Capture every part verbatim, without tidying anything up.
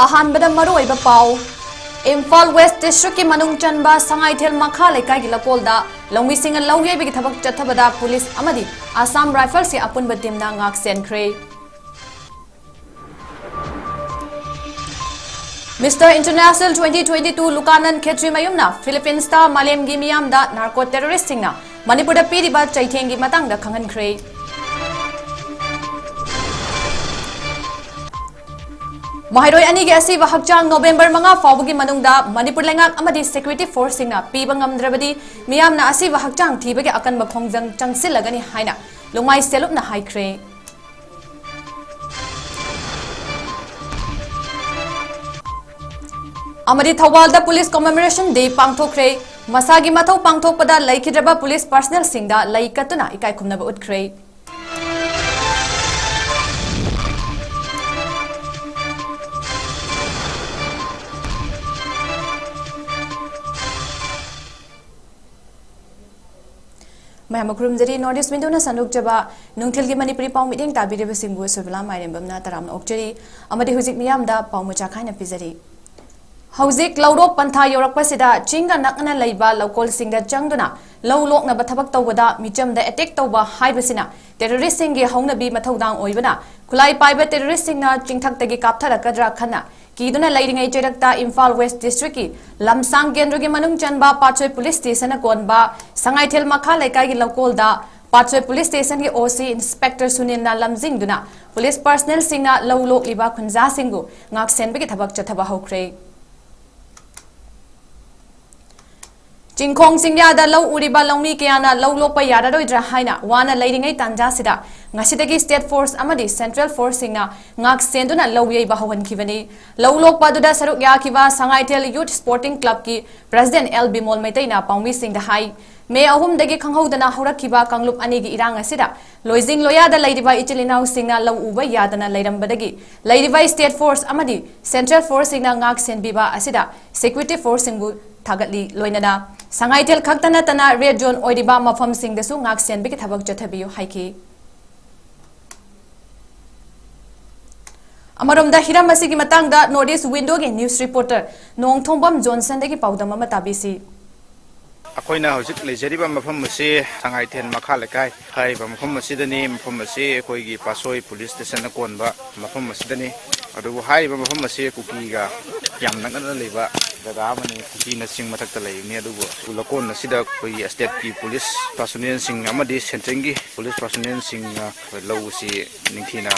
ꯑꯍꯥꯟꯕꯗ ꯃꯔꯨꯑꯣꯏꯕ ꯄꯥꯎ꯫ ꯏꯝꯐꯥꯜ ꯋꯦꯁ꯭ꯠ ꯗꯤꯁꯇ꯭ꯔꯤꯛꯀꯤ ꯃꯅꯨꯡ ꯆꯟꯕ ꯁꯉꯥꯏꯊꯦꯜ ꯃꯈꯥ ꯂꯩꯀꯥꯏꯒꯤ ꯂꯧꯀꯣꯜꯗ ꯂꯧꯃꯤꯁꯤꯡꯅ ꯂꯧ ꯌꯩꯕꯒꯤ ꯊꯕꯛ ꯆꯠꯊꯕꯗ ꯄꯨꯂꯤꯁ ꯑꯃꯗꯤ ꯑꯁꯥꯝ ꯔꯥꯏꯐꯜꯁꯀꯤ ꯑꯄꯨꯟꯕ ꯇꯤꯝꯅ ꯉꯥꯛ ꯁꯦꯟꯈ꯭ꯔꯦ꯫ Mister International twenty twenty-two ꯂꯨꯀꯥꯅꯟ ꯈꯦꯇ꯭ꯔꯤꯃꯌꯨꯝꯅ ꯐꯤꯂꯤꯄꯤꯟꯁꯇ ꯃꯥꯂꯦꯝꯒꯤ ꯃꯤꯌꯥꯝꯗ ꯅꯥꯔꯀꯣ ꯇꯦꯔꯣꯔꯤꯁ꯭ꯠꯁꯤꯡꯅ ꯃꯅꯤꯄꯨꯔꯗ ꯄꯤꯔꯤꯕ ꯆꯩꯊꯦꯡꯒꯤ ꯃꯇꯥꯡꯗ ꯈꯪꯍꯟꯈ꯭ꯔꯦ꯫ ꯃꯍꯩꯔꯣꯏ ꯑꯅꯤꯒꯤ ꯑꯁꯤꯕ ꯍꯛꯆꯥꯡ ꯅꯣꯕꯦꯝꯕꯔ ꯃꯉꯥ ꯐꯥꯎꯕꯒꯤ ꯃꯅꯨꯡꯗ ꯃꯅꯤꯄꯨꯔ ꯂꯩꯉꯥꯛ ꯑꯃꯗꯤ ꯁꯦꯀ꯭ꯌꯨꯔꯤꯇꯤ ꯐꯣꯔꯁꯁꯤꯡꯅ ꯄꯤꯕ ꯉꯝꯗ꯭ꯔꯕꯗꯤ ꯃꯤꯌꯥꯝꯅ ꯑꯁꯤꯕ ꯍꯛꯆꯥꯡ ꯊꯤꯕꯒꯤ ꯑꯀꯟꯕ ꯈꯣꯡꯖꯪ ꯆꯪꯁꯤꯜꯂꯒꯅꯤ ꯍꯥꯏꯅ ꯂꯨꯃꯥꯏ ꯁꯦꯂꯨꯞꯅ ꯍꯥꯏꯈ꯭ꯔꯦ꯫ ꯑꯃꯗꯤ ꯊꯧꯕꯥꯜꯗ ꯄꯨꯂꯤꯁ ꯀꯃꯦꯃꯣꯔꯦꯁꯟ ꯗꯦ ꯄꯥꯡꯊꯣꯛꯈ꯭ꯔꯦ꯫ ꯃꯁꯥꯒꯤ ꯃꯊꯧ ꯄꯥꯡꯊꯣꯛꯄꯗ ꯂꯩꯈꯤꯗ꯭ꯔꯕ ꯄꯨꯂꯤꯁ ꯄꯥꯔꯁꯅꯦꯜꯁꯤꯡꯗ ꯂꯩ ꯀꯠꯇꯨꯅ ꯏꯀꯥꯏ ꯈꯨꯝꯅꯕ ꯎꯠꯈ꯭ꯔꯦ꯫ ꯃꯌꯥꯝ ꯈꯨꯔꯨꯝꯖꯔꯤ꯫ North East Window ꯅ ꯁꯟꯗꯣꯛꯆꯕ ꯅꯨꯡꯊꯤꯜꯒꯤ ꯃꯅꯤꯄꯨꯔꯤ ꯄꯥꯎ ꯃꯤꯠꯌꯦꯡ ꯇꯥꯕꯤꯔꯤꯕꯁꯤꯡꯕꯨ ꯁꯣꯏꯕꯂꯥ ꯃꯥꯏꯔꯦꯝꯕꯝꯅ ꯇꯔꯥꯝꯅ ꯑꯣꯛꯆꯔꯤ꯫ ꯑꯃꯗꯤ ꯍꯧꯖꯤꯛ ꯃꯤꯌꯥꯝꯗ ꯄꯥꯎ ꯃꯆꯥ ꯈꯥꯏꯅ ꯄꯤꯖꯔꯤ꯫ ꯍꯧꯖꯤꯛ ꯂꯧꯔꯣꯛ ꯄꯟꯊꯥ ꯌꯧꯔꯛꯄꯁꯤꯗ ꯆꯤꯡꯒ ꯅꯛꯅꯅ ꯂꯩꯕ ꯂꯧꯀꯣꯜꯁꯤꯡꯗ ꯆꯪꯗꯨꯅ ꯂꯧ ꯂꯣꯛꯅꯕ ꯊꯕꯛ ꯇꯧꯕꯗ ꯃꯤꯆꯝꯗ ꯑꯦꯇꯦꯛ ꯇꯧꯕ ꯍꯥꯏꯕꯁꯤꯅ ꯇꯦꯔꯣꯔꯤꯁ꯭ꯠꯁꯤꯡꯒꯤ ꯍꯧꯅꯕꯤ ꯃꯊꯧꯗꯥꯡ ꯑꯣꯏꯕꯅ ꯈꯨꯠꯂꯥꯏ ꯄꯥꯏꯕ ꯇꯦꯔꯣꯔꯤꯁ꯭ꯠꯁꯤꯡꯅ ꯆꯤꯡꯊꯛꯇꯒꯤ ꯀꯥꯞꯊꯔꯛꯀꯗ꯭ꯔꯥ ꯈꯟꯅ ꯀꯤꯗꯨꯅ ꯂꯩꯔꯤꯉꯩ ꯆꯩꯔꯛꯇ ꯏꯝꯐꯥꯜ ꯋꯦꯁ꯭ꯠ ꯗꯤꯁꯇ꯭ꯔꯤꯛꯀꯤ ꯂꯝꯁꯥꯡ ꯀꯦꯟꯗ꯭ꯔꯒꯤ ꯃꯅꯨꯡ ꯆꯟꯕ ꯄꯥꯠꯁꯣꯏ ꯄꯨꯂꯤꯁ ꯁ꯭ꯇꯦꯁꯟꯅ ꯀꯣꯟꯕ ꯁꯉꯥꯏꯊꯦꯜ ꯃꯈꯥ ꯂꯩꯀꯥꯏꯒꯤ ꯂꯧꯀꯣꯜꯗ ꯄꯥꯠꯁꯣꯏ ꯄꯨꯂꯤꯁ ꯁ꯭ꯇꯦꯁꯟꯒꯤ ꯑꯣ ꯁꯤ ꯏꯟꯁꯄꯦꯛꯇꯔ ꯁꯨꯅꯤꯜꯅ ꯂꯝꯖꯤꯡꯗꯨꯅ ꯄꯨꯂꯤꯁ ꯄꯥꯔꯁꯅꯦꯜꯁꯤꯡꯅ ꯂꯧ ꯂꯣꯛꯂꯤꯕ ꯈꯨꯟꯖꯥꯁꯤꯡꯕꯨ ꯉꯥꯛꯁꯦꯟꯕꯒꯤ ꯊꯕꯛ ꯆꯠꯊꯕ ꯍꯧꯈ꯭ꯔꯦ꯫ ꯆꯤꯡꯈꯣꯡ ꯆꯤꯡꯌꯥꯗ ꯂꯧ ꯎꯔꯤꯕ ꯂꯧꯃꯤ ꯀꯌꯥꯅ ꯂꯧ ꯂꯣꯛꯄ ꯌꯥꯔꯔꯣꯏꯗ꯭ꯔꯥ ꯍꯥꯏꯅ ꯋꯥꯅ ꯂꯩꯔꯤꯉꯩ ꯇꯥꯟꯖꯥꯁꯤꯗ ꯉꯁꯤꯗꯒꯤ ꯁ꯭ꯇꯦꯠ ꯐꯣꯔꯁ ꯑꯃꯗꯤ ꯁꯦꯟꯇ꯭ꯔꯦꯜ ꯐꯣꯔꯁꯁꯤꯡꯅ ꯉꯥꯛ ꯁꯦꯟꯗꯨꯅ ꯂꯧ ꯌꯩꯕ ꯍꯧꯍꯟꯈꯤꯕꯅꯤ꯫ ꯂꯧ ꯂꯣꯛꯄ ꯑꯗꯨꯗ ꯁꯔꯨꯛ ꯌꯥꯈꯤꯕ ꯁꯉꯥꯏꯊꯦꯜ ꯌꯨꯊ ꯁ꯭ꯄꯣꯔꯇꯤꯡ ꯀ꯭ꯂꯕꯀꯤ ꯄ꯭ꯔꯁꯤꯗꯦꯟꯠ ꯑꯦꯜ ꯕꯤꯃꯣꯜ ꯃꯩꯇꯩꯅ ꯄꯥꯎꯃꯤꯁꯤꯡꯗ ꯍꯥꯏ, ꯃꯦ ꯑꯍꯨꯝꯗꯒꯤ ꯈꯪꯍꯧꯗꯅ ꯍꯧꯔꯛꯈꯤꯕ ꯀꯥꯡꯂꯨꯞ ꯑꯅꯤꯒꯤ ꯏꯔꯥꯡ ꯑꯁꯤꯗ ꯂꯣꯏꯖꯤꯡ ꯂꯣꯌꯥꯗ ꯂꯩꯔꯤꯕ ꯏꯆꯤꯜ ꯏꯅꯥꯎꯁꯤꯡꯅ ꯂꯧ ꯎꯕ ꯌꯥꯗꯅ ꯂꯩꯔꯝꯕꯗꯒꯤ ꯂꯩꯔꯤꯕ ꯁ꯭ꯇꯦꯠ ꯐꯣꯔꯁ ꯑꯃꯗꯤ ꯁꯦꯟꯇ꯭ꯔꯦꯜ ꯐꯣꯔꯁꯁꯤꯡꯅ ꯉꯥꯛ ꯁꯦꯟꯕꯤꯕ ꯑꯁꯤꯗ ꯁꯦꯀ꯭ꯌꯨꯔꯤꯇꯤ ꯐꯣꯔꯁꯁꯤꯡꯕꯨ ꯊꯥꯒꯠꯂꯤ꯫ ꯂꯣꯏꯅꯅ ꯁꯉꯥꯏꯊꯦꯜ ꯈꯛꯇ ꯅꯠꯇꯅ ꯔꯦꯗ ꯖꯣꯟ ꯑꯣꯏꯔꯤꯕ ꯃꯐꯝꯁꯤꯡꯗꯁꯨ ꯉꯥꯛ ꯁꯦꯟꯕꯒꯤ ꯊꯕꯛ ꯆꯠꯊꯕꯤꯌꯨ ꯍꯥꯏꯈꯤ꯫ ꯑꯃꯔꯣꯝꯗ ꯍꯤꯔꯝ ꯑꯁꯤꯒꯤ ꯃꯇꯥꯡꯗ North East Window ꯒꯤ news reporter ꯅꯣꯡꯊꯣꯝꯕꯝ ꯖꯣꯟꯁꯟꯗꯒꯤ ꯄꯥꯎꯗꯝ ꯑꯃ ꯇꯥꯕꯤꯁꯤ꯫ ꯑꯩꯈꯣꯏꯅ ꯍꯧꯖꯤꯛ ꯂꯩꯖꯔꯤꯕ ꯃꯐꯝ ꯑꯁꯤ ꯁꯉꯥꯏꯊꯦꯟ ꯃꯈꯥ ꯂꯩꯀꯥꯏ ꯍꯥꯏꯔꯤꯕ ꯃꯐꯝ ꯑꯁꯤꯗꯅꯤ꯫ ꯃꯐꯝ ꯑꯁꯤ ꯑꯩꯈꯣꯏꯒꯤ ꯄꯥꯠꯁꯣꯏ police station ꯅ ꯀꯣꯟꯕ ꯃꯐꯝ ꯑꯁꯤꯗꯅꯤ꯫ ꯑꯗꯨꯕꯨ ꯍꯥꯏꯔꯤꯕ ꯃꯐꯝ ꯑꯁꯤ ꯀꯨꯀꯤꯒ ꯌꯥꯝ ꯅꯛꯅꯅ ꯂꯩꯕ ꯖꯒꯥ ꯑꯃꯅꯤ꯫ ꯀꯨꯀꯤꯅ ꯆꯤꯡ ꯃꯊꯛꯇ ꯂꯩꯕꯅꯤ꯫ ꯑꯗꯨꯕꯨ ꯂꯀꯣꯟ ꯑꯁꯤꯗ ꯑꯩꯈꯣꯏꯒꯤ state ꯀꯤ police personnel ꯁꯤꯡ ꯑꯃꯗꯤ central ꯒꯤ police personnel ꯁꯤꯡꯅ ꯂꯧ ꯑꯁꯤ ꯅꯤꯡꯊꯤꯅ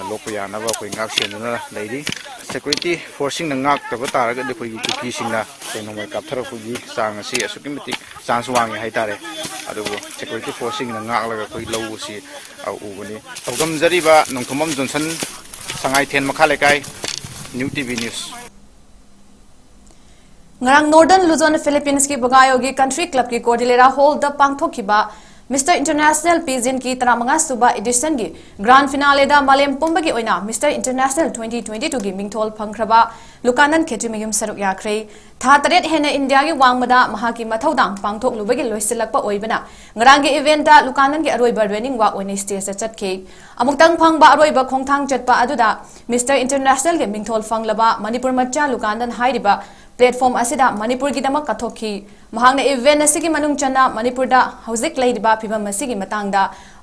ꯂꯣꯛꯄ ꯌꯥꯅꯕ ꯑꯩꯈꯣꯏ ꯉꯥꯛ ꯁꯦꯟꯗꯨꯅ ꯂꯩꯔꯤ꯫ Security force ꯁꯤꯡꯅ ꯉꯥꯛꯇꯕ ꯇꯥꯔꯒꯗꯤ ꯑꯩꯈꯣꯏꯒꯤ ꯀꯨꯀꯤꯁꯤꯡꯅ ꯑꯩꯈꯣꯏ ꯅꯣꯡꯃꯩ ꯀꯥꯞꯊꯔꯛꯄꯒꯤ ꯆꯥꯡ ꯑꯁꯤ ꯑꯁꯨꯛꯀꯤ ꯃꯇꯤꯛ chance ꯋꯥꯡꯉꯤ ꯍꯥꯏꯇꯥꯔꯦ꯫ ꯑꯗꯨꯕꯨ security force ꯁꯤꯡꯅ ꯉꯥꯛꯂꯒ ꯑꯩꯈꯣꯏ ꯂꯧ ꯑꯁꯤ, ꯑ, ꯎꯕꯅꯤ꯫ ꯊꯧꯒꯝꯖꯔꯤꯕ ꯅꯣꯡꯊꯣꯝꯕꯝ ꯖꯣꯟꯁꯟ, ꯁꯉꯥꯏꯊꯦꯟ ꯃꯈꯥ ꯂꯩꯀꯥꯏ, New T V News꯫ ꯉꯔꯥꯡ Northern Luzon Philippines ꯀꯤ ꯕꯒꯥꯌꯣꯒꯤ Country Club ꯀꯤ Cordillera Hall ꯗ ꯄꯥꯡꯊꯣꯛꯈꯤꯕ Mister International Pageant ꯀꯤ ꯇꯔꯥꯃꯉꯥ ꯁꯨꯕ edition ꯒꯤ grand finale ꯗ ꯃꯥꯂꯦꯝ ꯄꯨꯝꯕꯒꯤ ꯑꯣꯏꯅ Mister International twenty twenty-two ꯒꯤ ꯃꯤꯡꯊꯣꯜ ꯐꯪꯈ꯭ꯔꯕ ꯂꯨꯀꯥꯅꯟ ꯈꯦꯇ꯭ꯔꯤꯃꯌꯨꯝ ꯁꯔꯨꯛ ꯌꯥꯈ꯭ꯔꯦ꯫ ꯊꯥ ꯇꯔꯦꯠ ꯍꯦꯟꯅ ꯏꯟꯗꯤꯌꯥꯒꯤ ꯋꯥꯡꯃꯗ ꯃꯍꯥꯛꯀꯤ ꯃꯊꯧꯗꯥꯡ ꯄꯥꯡꯊꯣꯛꯂꯨꯕꯒꯤ ꯂꯣꯏꯁꯤꯜꯂꯛꯄ ꯑꯣꯏꯕꯅ, ꯉꯔꯥꯡꯒꯤ event ꯇ ꯂꯨꯀꯥꯅꯟꯒꯤ ꯑꯔꯣꯏꯕ running walk ꯑꯣꯏꯅ stage ꯇ ꯆꯠꯈꯤ꯫ ꯑꯃꯨꯛꯇꯪ ꯐꯪꯕ ꯑꯔꯣꯏꯕ ꯈꯣꯡꯊꯥꯡ ꯆꯠꯄ ꯑꯗꯨꯗ Mister International ꯒꯤ ꯃꯤꯡꯊꯣꯜ ꯐꯪꯂꯕ ꯃꯅꯤꯄꯨꯔ ꯃꯆꯥ ꯂꯨꯀꯥꯅꯟ ꯍꯥꯏꯔꯤꯕ platform ꯑꯁꯤꯗ ꯃꯅꯤꯄꯨꯔꯒꯤꯗꯃꯛ ꯀꯠꯊꯣꯛꯈꯤ꯫ ꯃꯍꯥꯛꯅ event ꯑꯁꯤꯒꯤ ꯃꯅꯨꯡ ꯆꯟꯅ ꯃꯅꯤꯄꯨꯔꯗ ꯍꯧꯖꯤꯛ ꯂꯩꯔꯤꯕ ꯐꯤꯕꯝ ꯑꯁꯤꯒꯤ ꯃꯇꯥꯡꯗ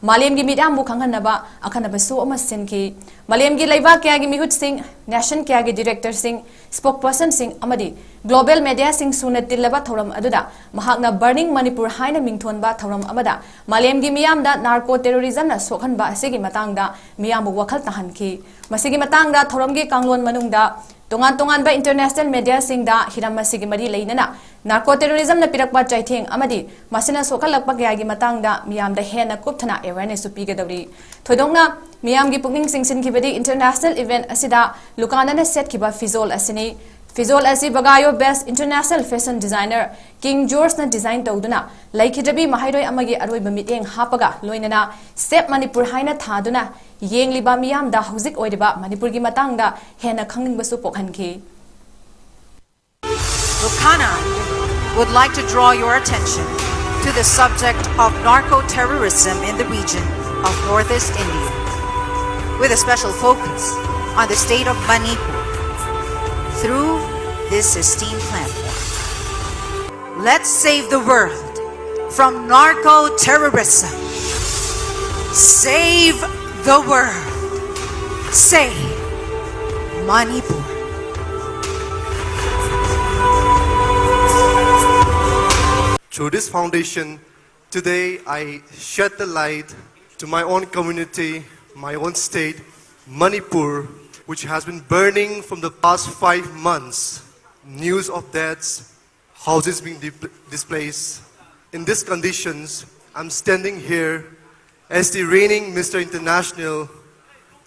ꯃꯥꯂꯦꯝꯒꯤ ꯃꯤꯠꯌꯥꯝꯕꯨ ꯈꯪꯍꯟꯅꯕ ꯑꯈꯟꯅꯕ show ꯑꯃ ꯁꯤꯟꯈꯤ꯫ ꯃꯥꯂꯦꯝꯒꯤ ꯂꯩꯕꯥꯛ ꯀꯌꯥꯒꯤ ꯃꯤꯍꯨꯠꯁꯤꯡ, nation ꯀꯌꯥꯒꯤ director ꯁꯤꯡ, spokesperson ꯁꯤꯡ ꯑꯃꯗꯤ global media ꯁꯤꯡ ꯁꯨꯅ ꯇꯤꯜꯂꯕ ꯊꯧꯔꯝ ꯑꯗꯨꯗ ꯃꯍꯥꯛꯅ Burning Manipur ꯍꯥꯏꯅ ꯃꯤꯡꯊꯣꯟꯕ ꯊꯧꯔꯝ ꯑꯃꯗ ꯃꯥꯂꯦꯝꯒꯤ ꯃꯤꯌꯥꯝꯗ narco terrorism ꯅ ꯁꯣꯛꯍꯟꯕ ꯑꯁꯤꯒꯤ ꯃꯇꯥꯡꯗ ꯃꯤꯌꯥꯝꯕꯨ ꯋꯥꯈꯜ ꯇꯥꯍꯟꯈꯤ꯫ ꯃꯁꯤꯒꯤ ꯃꯇꯥꯡꯗ ꯊꯧꯔꯝꯒꯤ ꯀꯥꯡꯂꯣꯟ ꯃꯅꯨꯡꯗ ꯇꯣꯉꯥꯟ ꯇꯣꯉꯥꯟꯕ international media ꯁꯤꯡꯗ ꯍꯤꯔꯝ ꯑꯁꯤꯒꯤ ꯃꯔꯤ ꯂꯩꯅꯅ narco terrorism ꯅ ꯄꯤꯔꯛꯄ ꯆꯩꯊꯦꯡ ꯑꯃꯗꯤ ꯃꯁꯤꯅ ꯁꯣꯛꯍꯜꯂꯛꯄ ꯀꯌꯥꯒꯤ ꯃꯇꯥꯡꯗ ꯃꯤꯌꯥꯝꯗ ꯍꯦꯟꯅ ꯀꯨꯞꯊꯅ awareness ꯁꯨ ꯄꯤꯒꯗꯧꯔꯤ꯫ ꯊꯣꯏꯗꯣꯛꯅ ꯃꯤꯌꯥꯝꯒꯤ ꯄꯨꯛꯅꯤꯡ ꯆꯤꯡꯁꯤꯟꯈꯤꯕꯗꯤ international event ꯑꯁꯤꯗ ꯂꯨꯀꯥꯅꯟꯅ ꯁꯦꯠꯈꯤꯕ ꯐꯤꯖꯣꯜ ꯑꯁꯤꯅꯤ꯫ ꯐꯤꯖꯣꯜ ꯑꯁꯤ ꯕꯒꯥꯌꯣ based international fashion designer King George ꯅ design ꯇꯧꯗꯨꯅ ꯂꯩꯈꯤꯗ꯭ꯔꯕꯤ ꯃꯍꯩꯔꯣꯏ ꯑꯃꯒꯤ ꯑꯔꯣꯏꯕ ꯃꯤꯠꯌꯦꯡ ꯍꯥꯞꯄꯒ ꯂꯣꯏꯅꯅ Save Manipur ꯍꯥꯏꯅ ꯊꯥꯗꯨꯅ ꯌꯦꯡꯂꯤꯕ ꯃꯤꯌꯥꯝꯗ ꯍꯧꯖꯤꯛ ꯑꯣꯏꯔꯤꯕ ꯃꯅꯤꯄꯨꯔꯒꯤ ꯃꯇꯥꯡꯗ ꯍꯦꯟꯅ ꯈꯪꯅꯤꯡꯕꯁꯨ ꯄꯣꯛꯍꯟꯈꯤ꯫ Lukana would like to draw your attention to the subject of narco-terrorism in the region of Northeast India, with a special focus on the state of Manipur through this esteemed platform. Let's save the world from narco-terrorism. Save the world. Save Manipur. Through this foundation, today I shed the light to my own community, my own state, Manipur, which has been burning from the past five months. News of deaths, houses being di- displaced. In these conditions, I'm standing here as the reigning Mister International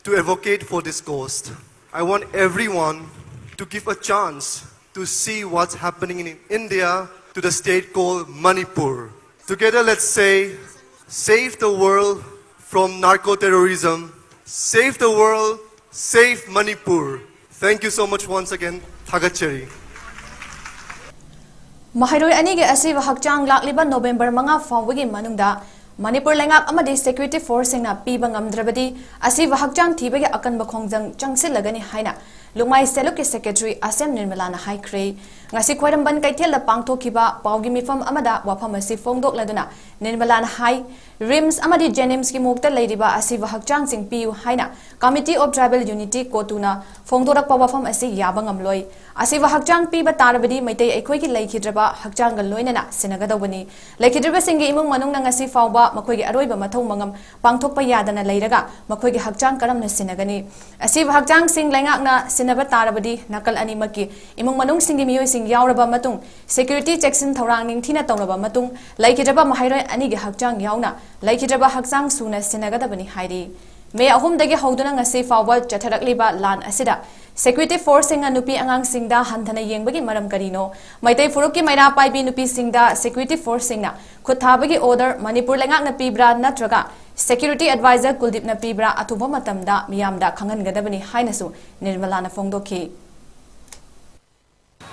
to advocate for this cause. I want everyone to give a chance to see what's happening in India to the state called Manipur. Together, let's say, save the world from narco-terrorism, save the world, save Manipur. Thank you so much once again. ꯊꯥꯒꯠꯆꯔꯤ꯫ ꯃꯍꯩꯔꯣꯏ ꯑꯅꯤꯒꯤ ꯑꯁꯤꯕ ꯍꯛꯆꯥꯡ ꯂꯥꯛꯂꯤꯕ November ꯃꯉꯥ ꯐꯥꯎꯕꯒꯤ ꯃꯅꯨꯡꯗ ꯃꯅꯤꯄꯨꯔ ꯂꯩꯉꯥꯛ ꯑꯃꯗꯤ ꯁꯦꯀ꯭ꯌꯨꯔꯤꯇꯤ ꯐꯣꯔꯁꯁꯤꯡꯅ ꯄꯤꯕ ꯉꯝꯗ꯭ꯔꯕꯗꯤ ꯑꯁꯤꯕ ꯍꯛꯆꯥꯡ ꯊꯤꯕꯒꯤ ꯑꯀꯟꯕ ꯈꯣꯡꯖꯪ ꯆꯪꯁꯤꯜꯂꯒꯅꯤ ꯍꯥꯏꯅ ꯂꯨꯃꯥꯏ ꯁꯦꯂꯨꯛꯀꯤ ꯁꯦꯀ꯭ꯔꯦꯇꯔꯤ ꯑꯁꯦꯝ ꯅꯤꯔꯃꯂꯥꯅ ꯍꯥꯏꯈ꯭ꯔꯦ꯫ ꯉꯁꯤ ꯈ꯭ꯋꯥꯏꯔꯝꯕꯟ ꯀꯩꯊꯦꯜꯗ ꯄꯥꯡꯊꯣꯛꯈꯤꯕ ꯄꯥꯎꯒꯤ ꯃꯤꯐꯝ ꯑꯃꯗ ꯋꯥꯐꯝ ꯑꯁꯤ ꯐꯣꯡꯗꯣꯛꯂꯗꯨꯅ ꯅꯤꯔꯃꯂꯥꯅ ꯍꯥꯏ, ꯔꯤꯝꯁ ꯑꯃꯗꯤ ꯖꯦꯅꯤꯝꯁꯀꯤ ꯃꯣꯛꯇ ꯂꯩꯔꯤꯕ ꯑꯁꯤꯕ ꯍꯛꯆꯥꯡꯁꯤꯡ ꯄꯤꯌꯨ ꯍꯥꯏꯅ Committee of Tribal Unity, ꯀꯣꯇꯨꯅ ꯐꯣꯡꯗꯣꯔꯛꯄ ꯋꯥꯐꯝ ꯑꯁꯤ ꯌꯥꯕ ꯉꯝꯂꯣꯏ꯫ ꯑꯁꯤꯕ ꯍꯛꯆꯥꯡ ꯄꯤꯕ ꯇꯥꯔꯕꯗꯤ ꯃꯩꯇꯩ ꯑꯩꯈꯣꯏꯒꯤ ꯂꯩꯈꯤꯗ꯭ꯔꯕ ꯍꯛꯆꯥꯡꯒ ꯂꯣꯏꯅꯅ ꯁꯤꯟꯅꯒꯗꯧꯕꯅꯤ꯫ ꯂꯩꯈꯤꯗ꯭ꯔꯤꯕꯁꯤꯡꯒꯤ ꯏꯃꯨꯡ ꯃꯅꯨꯡꯅ ꯉꯁꯤ ꯐꯥꯎꯕ ꯃꯈꯣꯏꯒꯤ ꯑꯔꯣꯏꯕ ꯃꯊꯧ ꯃꯉꯝ ꯄꯥꯡꯊꯣꯛꯄ ꯌꯥꯗꯅ ꯂꯩꯔꯒ ꯃꯈꯣꯏꯒꯤ ꯍꯛꯆꯥꯡ ꯀꯔꯝꯅ ꯁꯤꯟꯅꯒꯅꯤ? ꯑꯁꯤꯕ ꯍꯛꯆꯥꯡꯁꯤꯡ ꯂꯩꯉꯥꯛꯅ ꯁꯤꯟꯅꯕ ꯇꯥꯔꯕꯗꯤ ꯅꯥꯀꯜ ꯑꯅꯤꯃꯛꯀꯤ ꯏꯃꯨꯡ ꯃꯅꯨꯡꯁꯤꯡꯒꯤ ꯃꯤꯑꯣꯏꯁꯤꯡ ꯌꯥꯎꯔꯕ ꯃꯇꯨꯡ, ꯁꯦꯀ꯭ꯌꯨꯔꯤꯇꯤ ꯆꯦꯛꯁꯤꯟ ꯊꯧꯔꯥꯡ ꯅꯤꯡꯊꯤꯅ ꯇꯧꯔꯕ ꯃꯇꯨꯡ, ꯂꯩꯈꯤꯗ꯭ꯔꯕ ꯃꯍꯩꯔꯣꯏ ꯑꯅꯤꯒꯤ ꯍꯛꯆꯥꯡ ꯌꯥꯎꯅ ꯂꯩꯈꯤꯗ꯭ꯔꯕ ꯍꯛꯆꯥꯡ ꯁꯨꯅ ꯁꯤꯟꯅꯒꯗꯕꯅꯤ ꯍꯥꯏꯔꯤ꯫ ꯃꯦ ꯑꯍꯨꯝꯗꯒꯤ ꯍꯧꯗꯨꯅ ꯉꯁꯤ ꯐꯥꯎꯕ ꯆꯠꯊꯔꯛꯂꯤꯕ ꯂꯥꯟ ꯑꯁꯤꯗ ꯁꯦꯀ꯭ꯌꯨꯔꯤꯇꯤ ꯐꯣꯔꯁꯁꯤꯡꯅ ꯅꯨꯄꯤ ꯑꯉꯥꯡꯁꯤꯡꯗ ꯍꯟꯊꯅ ꯌꯦꯡꯕꯒꯤ ꯃꯔꯝ ꯀꯔꯤꯅꯣ? ꯃꯩꯇꯩ ꯐꯨꯔꯨꯞꯀꯤ ꯃꯩꯔꯥ ꯄꯥꯏꯕꯤ ꯅꯨꯄꯤꯁꯤꯡꯗ ꯁꯦꯀ꯭ꯌꯨꯔꯤꯇꯤ ꯐꯣꯔꯁꯁꯤꯡꯅ ꯈꯨꯠ ꯊꯥꯕꯒꯤ ꯑꯣꯔꯗꯔ ꯃꯅꯤꯄꯨꯔ ꯂꯩꯉꯥꯛꯅ ꯄꯤꯕ꯭ꯔꯥ ꯅꯠꯇ꯭ꯔꯒ ꯁꯦꯀ꯭ꯌꯨꯔꯤꯇꯤ ꯑꯦꯗꯚꯥꯏꯖꯔ ꯀꯨꯜꯗꯤꯞꯅ ꯄꯤꯕ꯭ꯔꯥ? ꯑꯊꯨꯕ ꯃꯇꯝꯗ ꯃꯤꯌꯥꯝꯗ ꯈꯪꯍꯟꯒꯗꯕꯅꯤ ꯍꯥꯏꯅꯁꯨ ꯅꯤꯔꯃꯂꯥꯅ ꯐꯣꯡꯗꯣꯛꯈꯤ꯫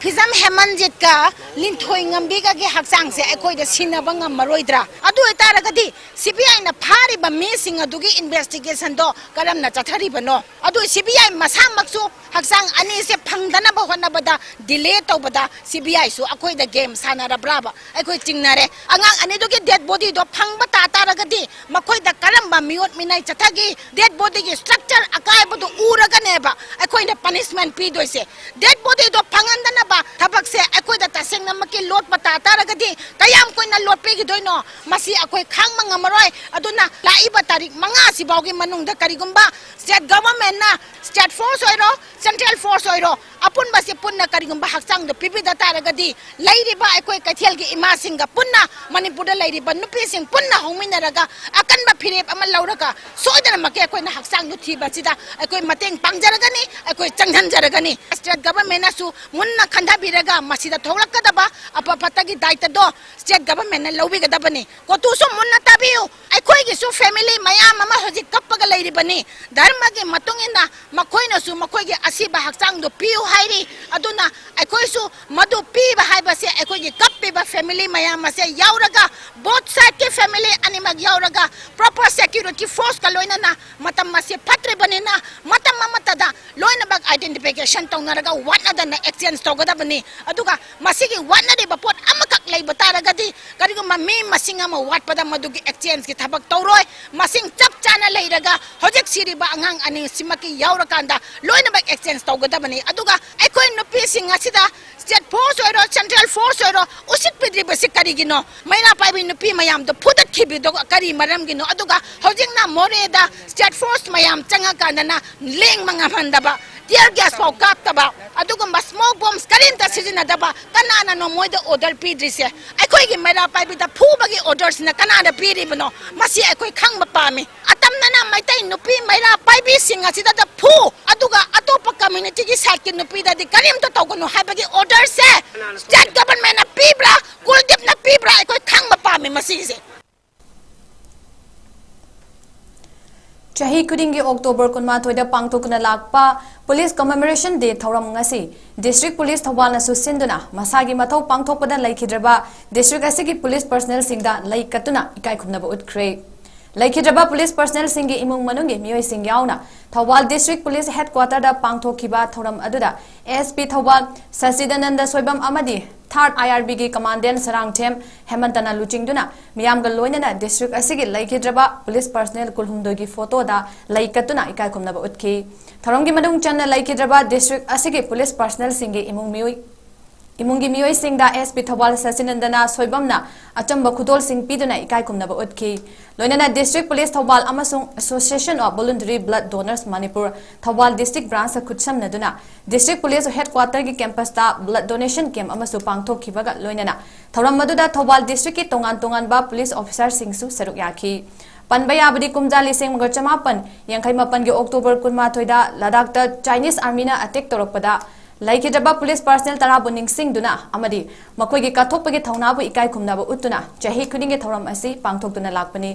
ꯐꯤꯖꯝ ꯍꯦꯃꯟꯖꯤꯠꯀ ꯂꯤꯟꯊꯣꯏ ꯉꯝꯕꯤꯒꯒꯤ ꯍꯛꯆꯥꯡꯁꯦ ꯑꯩꯈꯣꯏꯗ ꯁꯤꯟꯅꯕ ꯉꯝꯃꯔꯣꯏꯗ꯭ꯔꯥ? ꯑꯗꯨ ꯑꯣꯏꯇꯥꯔꯒꯗꯤ ꯁꯤ ꯕꯤ ꯑꯥꯏꯅ ꯐꯥꯔꯤꯕ ꯃꯤꯁꯤꯡ ꯑꯗꯨꯒꯤ ꯏꯟꯚꯦꯁꯇꯤꯒꯦꯁꯟꯗꯣ ꯀꯔꯝꯅ ꯆꯠꯊꯔꯤꯕꯅꯣ? ꯑꯗꯨ ꯁꯤ ꯕꯤ ꯑꯥꯏ ꯃꯁꯥꯃꯛꯁꯨ ꯍꯛꯆꯥꯡ ꯑꯅꯤꯁꯦ ꯐꯪꯗꯅꯕ ꯍꯣꯠꯅꯕꯗ ꯗꯤꯂꯦ ꯇꯧꯕꯗ ꯁꯤ ꯕꯤ ꯑꯥꯏꯁꯨ ꯑꯩꯈꯣꯏꯗ ꯒꯦꯝ ꯁꯥꯟꯅꯔꯕ꯭ꯔꯥꯕ? ꯑꯩꯈꯣꯏ ꯆꯤꯡꯅꯔꯦ꯫ ꯑꯉꯥꯡ ꯑꯅꯤꯗꯨꯒꯤ ꯗꯦꯗ ꯕꯣꯗꯤꯗꯣ ꯐꯪꯕ ꯇꯥ ꯇꯥꯔꯒꯗꯤ ꯃꯈꯣꯏꯗ ꯀꯔꯝꯕ ꯃꯤꯑꯣꯠ ꯃꯤꯅꯩ ꯆꯠꯊꯈꯤ? ꯗꯦꯗ ꯕꯣꯗꯤꯒꯤ ꯁ꯭ꯇ꯭ꯔꯛꯆꯔ ꯑꯀꯥꯏꯕꯗꯨ ꯎꯔꯒꯅꯦꯕ ꯑꯩꯈꯣꯏꯅ ꯄꯅꯤꯁꯃꯦꯟ ꯄꯤꯗꯣꯏꯁꯦ꯫ ꯗꯦꯗ ꯕꯣꯗꯤꯗꯣ ꯐꯪꯍꯟꯗꯅꯕ ꯊꯕꯛꯁꯦ ꯑꯩꯈꯣꯏꯗ ꯇꯁꯦꯡꯅꯃꯛꯀꯤ ꯂꯣꯠꯄ ꯇꯥ ꯇꯥꯔꯒꯗꯤ ꯀꯌꯥꯝ ꯀꯨꯏꯅ ꯂꯣꯠꯄꯤꯈꯤꯗꯣꯏꯅꯣ? ꯃꯁꯤ ꯑꯩꯈꯣꯏ ꯈꯥꯡꯕ ꯉꯝꯃꯔꯣꯏ꯫ ꯑꯗꯨꯅ ꯂꯥꯛꯏꯕ ꯇꯥꯔꯤꯛ ꯃꯉꯥꯁꯤ ꯐꯥꯎꯒꯤ ꯃꯅꯨꯡꯗ ꯀꯔꯤꯒꯨꯝꯕ ꯁ꯭ꯇꯦꯠ ꯒꯚꯔꯟꯃꯦꯟꯠꯅ ꯁ꯭ꯇꯦꯠ ꯐꯣꯔꯁ ꯑꯣꯏꯔꯣ, ꯁꯦꯟꯇ꯭ꯔꯦꯜ ꯐꯣꯔꯁ ꯑꯣꯏꯔꯣ, ꯑꯄꯨꯟꯕꯁꯤ ꯄꯨꯟꯅ ꯀꯔꯤꯒꯨꯝꯕ ꯍꯛꯆꯥꯡꯗꯣ ꯄꯤꯕꯤꯗ ꯇꯥꯔꯒꯗꯤ ꯂꯩꯔꯤꯕ ꯑꯩꯈꯣꯏ ꯀꯩꯊꯦꯜꯒꯤ ꯏꯃꯥꯁꯤꯡꯒ ꯄꯨꯟꯅ, ꯃꯅꯤꯄꯨꯔꯗ ꯂꯩꯔꯤꯕ ꯅꯨꯄꯤꯁꯤꯡ ꯄꯨꯟꯅ ꯍꯧꯃꯤꯟꯅꯔꯒ ꯑꯀꯟꯕ ꯐꯤꯔꯦꯞ ꯑꯃ ꯂꯧꯔꯒ ꯁꯣꯏꯗꯅꯃꯛꯀꯤ ꯑꯩꯈꯣꯏꯅ ꯍꯛꯆꯥꯡꯗꯣ ꯊꯤꯕ ꯑꯁꯤꯗ ꯑꯩꯈꯣꯏ ꯃꯇꯦꯡ ꯄꯥꯡꯖꯔꯒꯅꯤ, ꯑꯩꯈꯣꯏ ꯆꯪꯁꯤꯟꯖꯔꯒꯅꯤ꯫ ꯁ꯭ꯇꯦꯠ ꯒꯚꯔꯟꯃꯦꯟꯠꯅꯁꯨ ꯃꯨꯟꯅ ꯈꯟꯊꯕꯤꯔꯒ ꯃꯁꯤꯗ ꯊꯣꯛꯂꯛꯀꯗꯕ ꯑꯐ ꯐꯠꯇꯒꯤ ꯗꯥꯏꯇꯗꯣ ꯁ꯭ꯇꯦꯠ ꯒꯚꯔꯟꯃꯦꯟꯠꯅ ꯂꯧꯕꯤꯒꯗꯕꯅꯤ꯫ ꯀꯣꯇꯨꯁꯨ ꯃꯨꯟꯅ ꯇꯥꯕꯤꯌꯨ꯫ ꯑꯩꯈꯣꯏꯒꯤꯁꯨ ꯐꯦꯃꯤꯂꯤ ꯃꯌꯥꯝ ꯑꯃ ꯍꯧꯖꯤꯛ ꯀꯞꯄꯒ ꯂꯩꯔꯤꯕꯅꯤ꯫ ꯙꯔꯃꯒꯤ ꯃꯇꯨꯡ ꯏꯟꯅ ꯃꯈꯣꯏꯅꯁꯨ ꯃꯈꯣꯏꯒꯤ ꯑꯁꯤꯕ ꯍꯛꯆꯥꯡꯗꯨ ꯄꯤꯌꯨ ꯍꯥꯏꯔꯤ꯫ ꯑꯗꯨꯅ ꯑꯩꯈꯣꯏꯁꯨ ꯃꯗꯨ ꯄꯤꯕ ꯍꯥꯏꯕꯁꯦ ꯑꯩꯈꯣꯏꯒꯤ ꯀꯞꯄꯤꯕ ꯐꯦꯃꯤꯂꯤ ꯃꯌꯥꯝ ꯑꯁꯦ ꯌꯥꯎꯔꯒ, ꯕꯣꯠ ꯁꯥꯏꯗꯀꯤ ꯐꯦꯃꯤꯂꯤ ꯑꯅꯤꯃꯛ ꯌꯥꯎꯔꯒ, ꯄ꯭ꯔꯣꯄꯔ ꯁꯦꯀ꯭ꯌꯨꯔꯤꯇꯤ ꯐꯣꯔꯁꯀ ꯂꯣꯏꯅꯅ ꯃꯇꯝ ꯑꯁꯤ ꯐꯠꯇ꯭ꯔꯤꯕꯅꯤꯅ ꯃꯇꯝ ꯑꯃꯠꯇꯗ ꯂꯣꯏꯅꯃꯛ ꯑꯥꯏꯗꯦꯟꯇꯤꯐꯤꯀꯦꯁꯟ ꯇꯧꯅꯔꯒ ꯋꯥꯠꯅꯗꯅ ꯑꯦꯛꯁꯆꯦꯟꯖ ꯇꯧꯒꯗꯕꯅꯤ꯫ ꯑꯗꯨꯒ ꯃꯁꯤꯒꯤ ꯋꯥꯠꯅꯔꯤꯕ ꯄꯣꯠ ꯑꯃꯈꯛ ꯂꯩꯕ ꯇꯥꯔꯒꯗꯤ ꯀꯔꯤꯒꯨꯝꯕ ꯃꯤ ꯃꯁꯤꯡ ꯑꯃ ꯋꯥꯠꯄꯗ ꯃꯗꯨꯒꯤ ꯑꯦꯛꯁꯆꯦꯟꯖꯀꯤ ꯊꯕꯛ ꯇꯧꯔꯣꯏ꯫ ꯃꯁꯤꯡ ꯆꯞ ꯆꯥꯅ ꯂꯩꯔꯒ ꯍꯧꯖꯤꯛ ꯁꯤꯔꯤꯕ ꯑꯉꯥꯡ ꯑꯅꯤꯁꯤꯃꯛꯀꯤ ꯌꯥꯎꯔꯀꯥꯟꯗ ꯂꯣꯏꯅꯃꯛ ꯑꯦꯛꯁꯆꯦꯟꯖ ꯇꯧꯒꯗꯕꯅꯤ꯫ ꯑꯗꯨꯒ ꯑꯩꯈꯣꯏ ꯅꯨꯄꯤꯁꯤꯡ ꯑꯁꯤꯗ ꯁ꯭ꯇꯦꯠ ꯐꯣꯔꯁ ꯑꯣꯏꯔꯣ, ꯁꯦꯟꯇ꯭ꯔꯦꯜ ꯐꯣꯔꯁ ꯑꯣꯏꯔꯣ, ꯎꯁꯤꯠꯄꯤꯗ꯭ꯔꯤꯕꯁꯤ ꯀꯔꯤꯒꯤꯅꯣ? ꯃꯩꯔꯥ ꯄꯥꯏꯕꯤ ꯅꯨꯄꯤ ꯃꯌꯥꯝꯗꯣ ꯐꯨꯗꯠꯈꯤꯕꯗꯣ ꯀꯔꯤ ꯃꯔꯝꯒꯤꯅꯣ? ꯑꯗꯨꯒ ꯍꯧꯖꯤꯛꯅ ꯃꯣꯔꯦꯗ ꯁ꯭ꯇꯦꯠ ꯐꯣꯔꯁ ꯃꯌꯥꯝ ꯆꯪꯉꯀꯥꯟꯗꯅ ꯂꯦꯡꯕ ꯉꯝꯍꯟꯗꯕ, ꯇꯤꯌꯔ ꯒ꯭ꯌꯥꯁ ꯐꯥꯎ ꯀꯥꯞꯇꯕ, ꯑꯗꯨꯒꯨꯝꯕ ꯁ꯭ꯃꯣꯛ ꯕꯣꯝꯁ ꯀꯔꯤꯝꯇ ꯁꯤꯖꯤꯟꯅꯗꯕ ꯀꯅꯥꯅꯅꯣ ꯃꯣꯏꯗ ꯑꯣꯔꯗꯔ ꯄꯤꯗ꯭ꯔꯤꯁꯦ? ꯑꯩꯈꯣꯏꯒꯤ ꯃꯩꯔꯥ ꯄꯥꯏꯕꯤꯗ ꯐꯨꯕꯒꯤ ꯑꯣꯔꯗꯔꯁꯤꯅ ꯀꯅꯥꯗ ꯄꯤꯔꯤꯕꯅꯣ? ꯃꯁꯤ ꯑꯩꯈꯣꯏ ꯈꯪꯕ ꯄꯥꯝꯃꯤ꯫ ꯑꯇꯝꯅꯅ ꯃꯩꯇꯩ ꯅꯨꯄꯤ ꯃꯩꯔꯥ ꯄꯥꯏꯕꯤꯁꯤꯡ ꯑꯁꯤꯗ ꯐꯨ, ꯑꯗꯨꯒ ꯑꯇꯣꯞꯄ ꯀꯝꯃ꯭ꯌꯨꯅꯤꯇꯤꯒꯤ ꯁꯥꯏꯠꯀꯤ ꯅꯨꯄꯤꯗꯗꯤ ꯀꯔꯤꯝꯇ ꯇꯧꯒꯅꯨ ꯍꯥꯏꯕꯒꯤ ꯑꯣꯔꯗꯔꯁꯦ ꯁ꯭ꯇꯦꯠ ꯒꯚꯔꯟꯃꯦꯟꯠꯅ ꯄꯤꯕ꯭ꯔꯥ, ꯀꯨꯜꯗꯤꯞꯅ ꯄꯤꯕ꯭ꯔꯥ, ꯑꯩꯈꯣꯏ ꯈꯪꯕ ꯄꯥꯝꯃꯤ ꯃꯁꯤꯒꯤꯁꯦ꯫ ꯆꯍꯤ ꯈꯨꯗꯤꯡꯒꯤ ꯑꯣꯛꯇꯣꯕꯔ ꯀꯨꯟꯃꯥꯊꯣꯏꯗ ꯄꯥꯡꯊꯣꯛꯇꯨꯅ ꯂꯥꯛꯄ Police Commemoration Day ꯊꯧꯔꯝ ꯉꯁꯤ District Police ꯊꯧꯕꯥꯜꯅꯁꯨ ꯁꯤꯟꯗꯨꯅ ꯃꯁꯥꯒꯤ ꯃꯊꯧ ꯄꯥꯡꯊꯣꯛꯄꯗ ꯂꯩꯈꯤꯗ꯭ꯔꯕ district ꯑꯁꯤꯒꯤ police personnelꯁꯤꯡꯗ ꯂꯩ ꯀꯠꯇꯨꯅ ꯏꯀꯥꯏ ꯈꯨꯝꯅꯕ ꯎꯠꯈ꯭ꯔꯦ꯫ ꯂꯩꯈꯤꯗ꯭ꯔꯕ police personnelꯁꯤꯡꯒꯤ ꯏꯃꯨꯡ ꯃꯅꯨꯡꯒꯤ ꯃꯤꯑꯣꯏꯁꯤꯡ ꯌꯥꯎꯅ ꯊꯧꯕꯥꯜ District Police Headquarterꯗ ꯄꯥꯡꯊꯣꯛꯈꯤꯕ ꯊꯧꯔꯝ ꯑꯗꯨꯗ ASP ꯊꯧꯕꯥꯜ ꯁꯆꯤꯗꯥꯅꯟꯗ ꯁꯣꯏꯕꯝ ꯑꯃꯗꯤ Third IRBꯒꯤ Commandant ꯁꯔꯥꯡꯊꯦꯝ ꯍꯦꯃꯟꯇꯅ ꯂꯨꯆꯤꯡꯗꯨꯅ ꯃꯤꯌꯥꯝꯒ ꯂꯣꯏꯅꯅ district ꯑꯁꯤꯒꯤ ꯂꯩꯈꯤꯗ꯭ꯔꯕ police personnel ꯀꯨꯟꯍꯨꯝꯗꯣꯏꯒꯤ photoꯗ ꯂꯩ ꯀꯠꯇꯨꯅ ꯏꯀꯥꯏ ꯈꯨꯝꯅꯕ ꯎꯠꯈꯤ꯫ ꯊꯧꯔꯝꯒꯤ ꯃꯅꯨꯡ ꯆꯟꯅ ꯂꯩꯈꯤꯗ꯭ꯔꯕ district ꯑꯁꯤꯒꯤ police personnelꯁꯤꯡꯒꯤ ꯏꯃꯨꯡ ꯃꯤꯑꯣꯏ ꯏꯃꯨꯡꯒꯤ ꯃꯤꯑꯣꯏꯁꯤꯡꯗ ASP ꯊꯧꯕꯥꯜ ꯁꯆꯤꯅꯟꯗꯅ ꯁꯣꯏꯕꯝꯅ ꯑꯆꯝꯕ ꯈꯨꯗꯣꯜꯁꯤꯡ ꯄꯤꯗꯨꯅ ꯏꯀꯥꯏ ꯈꯨꯝꯅꯕ ꯎꯠꯈꯤ꯫ ꯂꯣꯏꯅꯅ District Police ꯊꯧꯕꯥꯜ ꯑꯃꯁꯨꯡ Association of Voluntary Blood Donors Manipur Thoubal District Branchꯀ ꯈꯨꯠꯁꯝꯅꯗꯨꯅ District Police Headquarterꯒꯤ campusꯇ blood donation camp ꯑꯃꯁꯨ ꯄꯥꯡꯊꯣꯛꯈꯤꯕꯒ ꯂꯣꯏꯅꯅ ꯊꯧꯔꯝ ꯑꯗꯨꯗ ꯊꯧꯕꯥꯜ districtꯀꯤ ꯇꯣꯉꯥꯟ ꯇꯣꯉꯥꯟꯕ police officerꯁꯤꯡꯁꯨ ꯁꯔꯨꯛ ꯌꯥꯈꯤ꯫ ꯄꯟꯕ ꯌꯥꯕꯗꯤ ꯀꯨꯝꯖꯥ ꯂꯤꯁꯤꯡ ꯑꯃꯒ ꯆꯃꯥꯄꯟ ꯌꯥꯡꯈꯩ ꯃꯥꯄꯟꯒꯤ October ꯀꯨꯟꯃꯥꯊꯣꯏꯗ ꯂꯗꯥꯈꯇ Chinese Armyꯅ attack ꯇꯧꯔꯛꯄꯗ ꯂꯩꯈꯤꯗ꯭ꯔꯕ police personnel ꯇꯔꯥꯕꯨ ꯅꯤꯡꯁꯤꯡꯗꯨꯅ ꯑꯃꯗꯤ ꯃꯈꯣꯏꯒꯤ ꯀꯠꯊꯣꯛꯄꯒꯤ ꯊꯧꯅꯥꯕꯨ ꯏꯀꯥꯏ ꯈꯨꯝꯅꯕ ꯎꯠꯇꯨꯅ ꯆꯍꯤ ꯈꯨꯗꯤꯡꯒꯤ ꯊꯧꯔꯝ ꯑꯁꯤ ꯄꯥꯡꯊꯣꯛꯇꯨꯅ ꯂꯥꯛꯄꯅꯤ꯫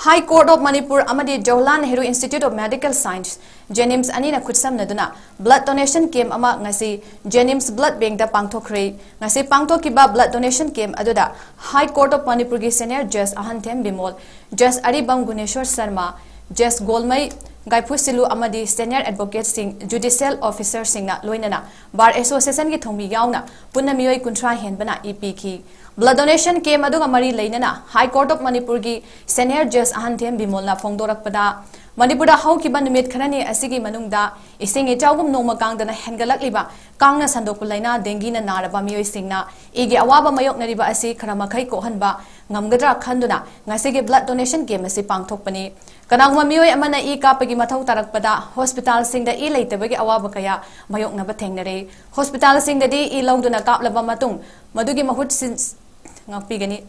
High Court of Manipur ꯑꯃꯗꯤ Jawaharlal Nehru Institute of Medical Science, JNIMS ꯑꯅꯤꯅ ꯈꯨꯠꯁꯝꯅꯗꯨꯅ blood donation camp ꯑꯃ ꯉꯁꯤ JNIMS blood bankꯇ ꯄꯥꯡꯊꯣꯛꯈ꯭ꯔꯦ꯫ ꯉꯁꯤ ꯄꯥꯡꯊꯣꯛꯈꯤꯕ blood donation camp ꯑꯗꯨꯗ High Court of Manipurꯒꯤ senior judge ꯑꯍꯟꯊꯦꯝ Bimol, judge Aribam Guneshor Sharma, judge ꯒꯣꯜꯃꯩ ꯒꯥꯏꯐꯨꯁꯤꯂꯨ ꯑꯃꯗꯤ senior advocateꯁꯤꯡ, judicial officerꯁꯤꯡꯅ ꯂꯣꯏꯅꯅ Bar Associationꯒꯤ ꯊꯧꯃꯤ ꯌꯥꯎꯅ ꯄꯨꯟꯅ ꯃꯤꯑꯣꯏ ꯀꯨꯟꯊ꯭ꯔꯥ ꯍꯦꯟꯕꯅ ꯏ ꯄꯤꯈꯤ꯫ Blood donation camp ꯑꯗꯨꯒ ꯃꯔꯤ ꯂꯩꯅꯅ High Court of Manipurꯒꯤ senior judge ꯑꯍꯟꯊꯦꯝ ꯕꯤꯃꯣꯜꯅ ꯐꯣꯡꯗꯣꯔꯛꯄꯗ, ꯃꯅꯤꯄꯨꯔꯗ ꯍꯧꯈꯤꯕ ꯅꯨꯃꯤꯠ ꯈꯔꯅꯤ ꯑꯁꯤꯒꯤ ꯃꯅꯨꯡꯗ ꯏꯁꯤꯡ ꯏꯆꯥꯎꯒꯨꯝ ꯅꯣꯡꯃ ꯀꯥꯡꯗꯅ ꯍꯦꯟꯒꯠꯂꯛꯂꯤꯕ ꯀꯥꯡꯅ ꯁꯟꯗꯣꯛꯄ ꯂꯥꯏꯅꯥ dengueꯅ ꯅꯥꯔꯕ ꯃꯤꯑꯣꯏꯁꯤꯡꯅ ꯏꯒꯤ ꯑꯋꯥꯕ ꯃꯥꯌꯣꯛꯅꯔꯤꯕ ꯑꯁꯤ ꯈꯔ ꯃꯈꯩ ꯀꯣꯛꯍꯟꯕ ꯉꯝꯒꯗ꯭ꯔꯥ ꯈꯟꯗꯨꯅ ꯉꯁꯤꯒꯤ blood donation camp ꯑꯁꯤ ꯄꯥꯡꯊꯣꯛꯄꯅꯤ꯫ ꯀꯅꯥꯒꯨꯝꯕ ꯃꯤꯑꯣꯏ ꯑꯃꯅ ꯏ ꯀꯥꯞꯄꯒꯤ ꯃꯊꯧ ꯇꯥꯔꯛꯄꯗ hospitalꯁꯤꯡꯗ ꯏ ꯂꯩꯇꯕꯒꯤ ꯑꯋꯥꯕ ꯀꯌꯥ ꯃꯥꯌꯣꯛꯅꯕ ꯊꯦꯡꯅꯔꯦ꯫ Hospitalꯁꯤꯡꯗꯗꯤ ꯏ ꯂꯧꯗꯨꯅ ꯀꯥꯞꯂꯕ ꯃꯇꯨꯡ ꯃꯗꯨꯒꯤ ꯃꯍꯨꯠ ꯁꯤꯟ-, ꯉꯥꯛꯄꯤꯒꯅꯤ꯫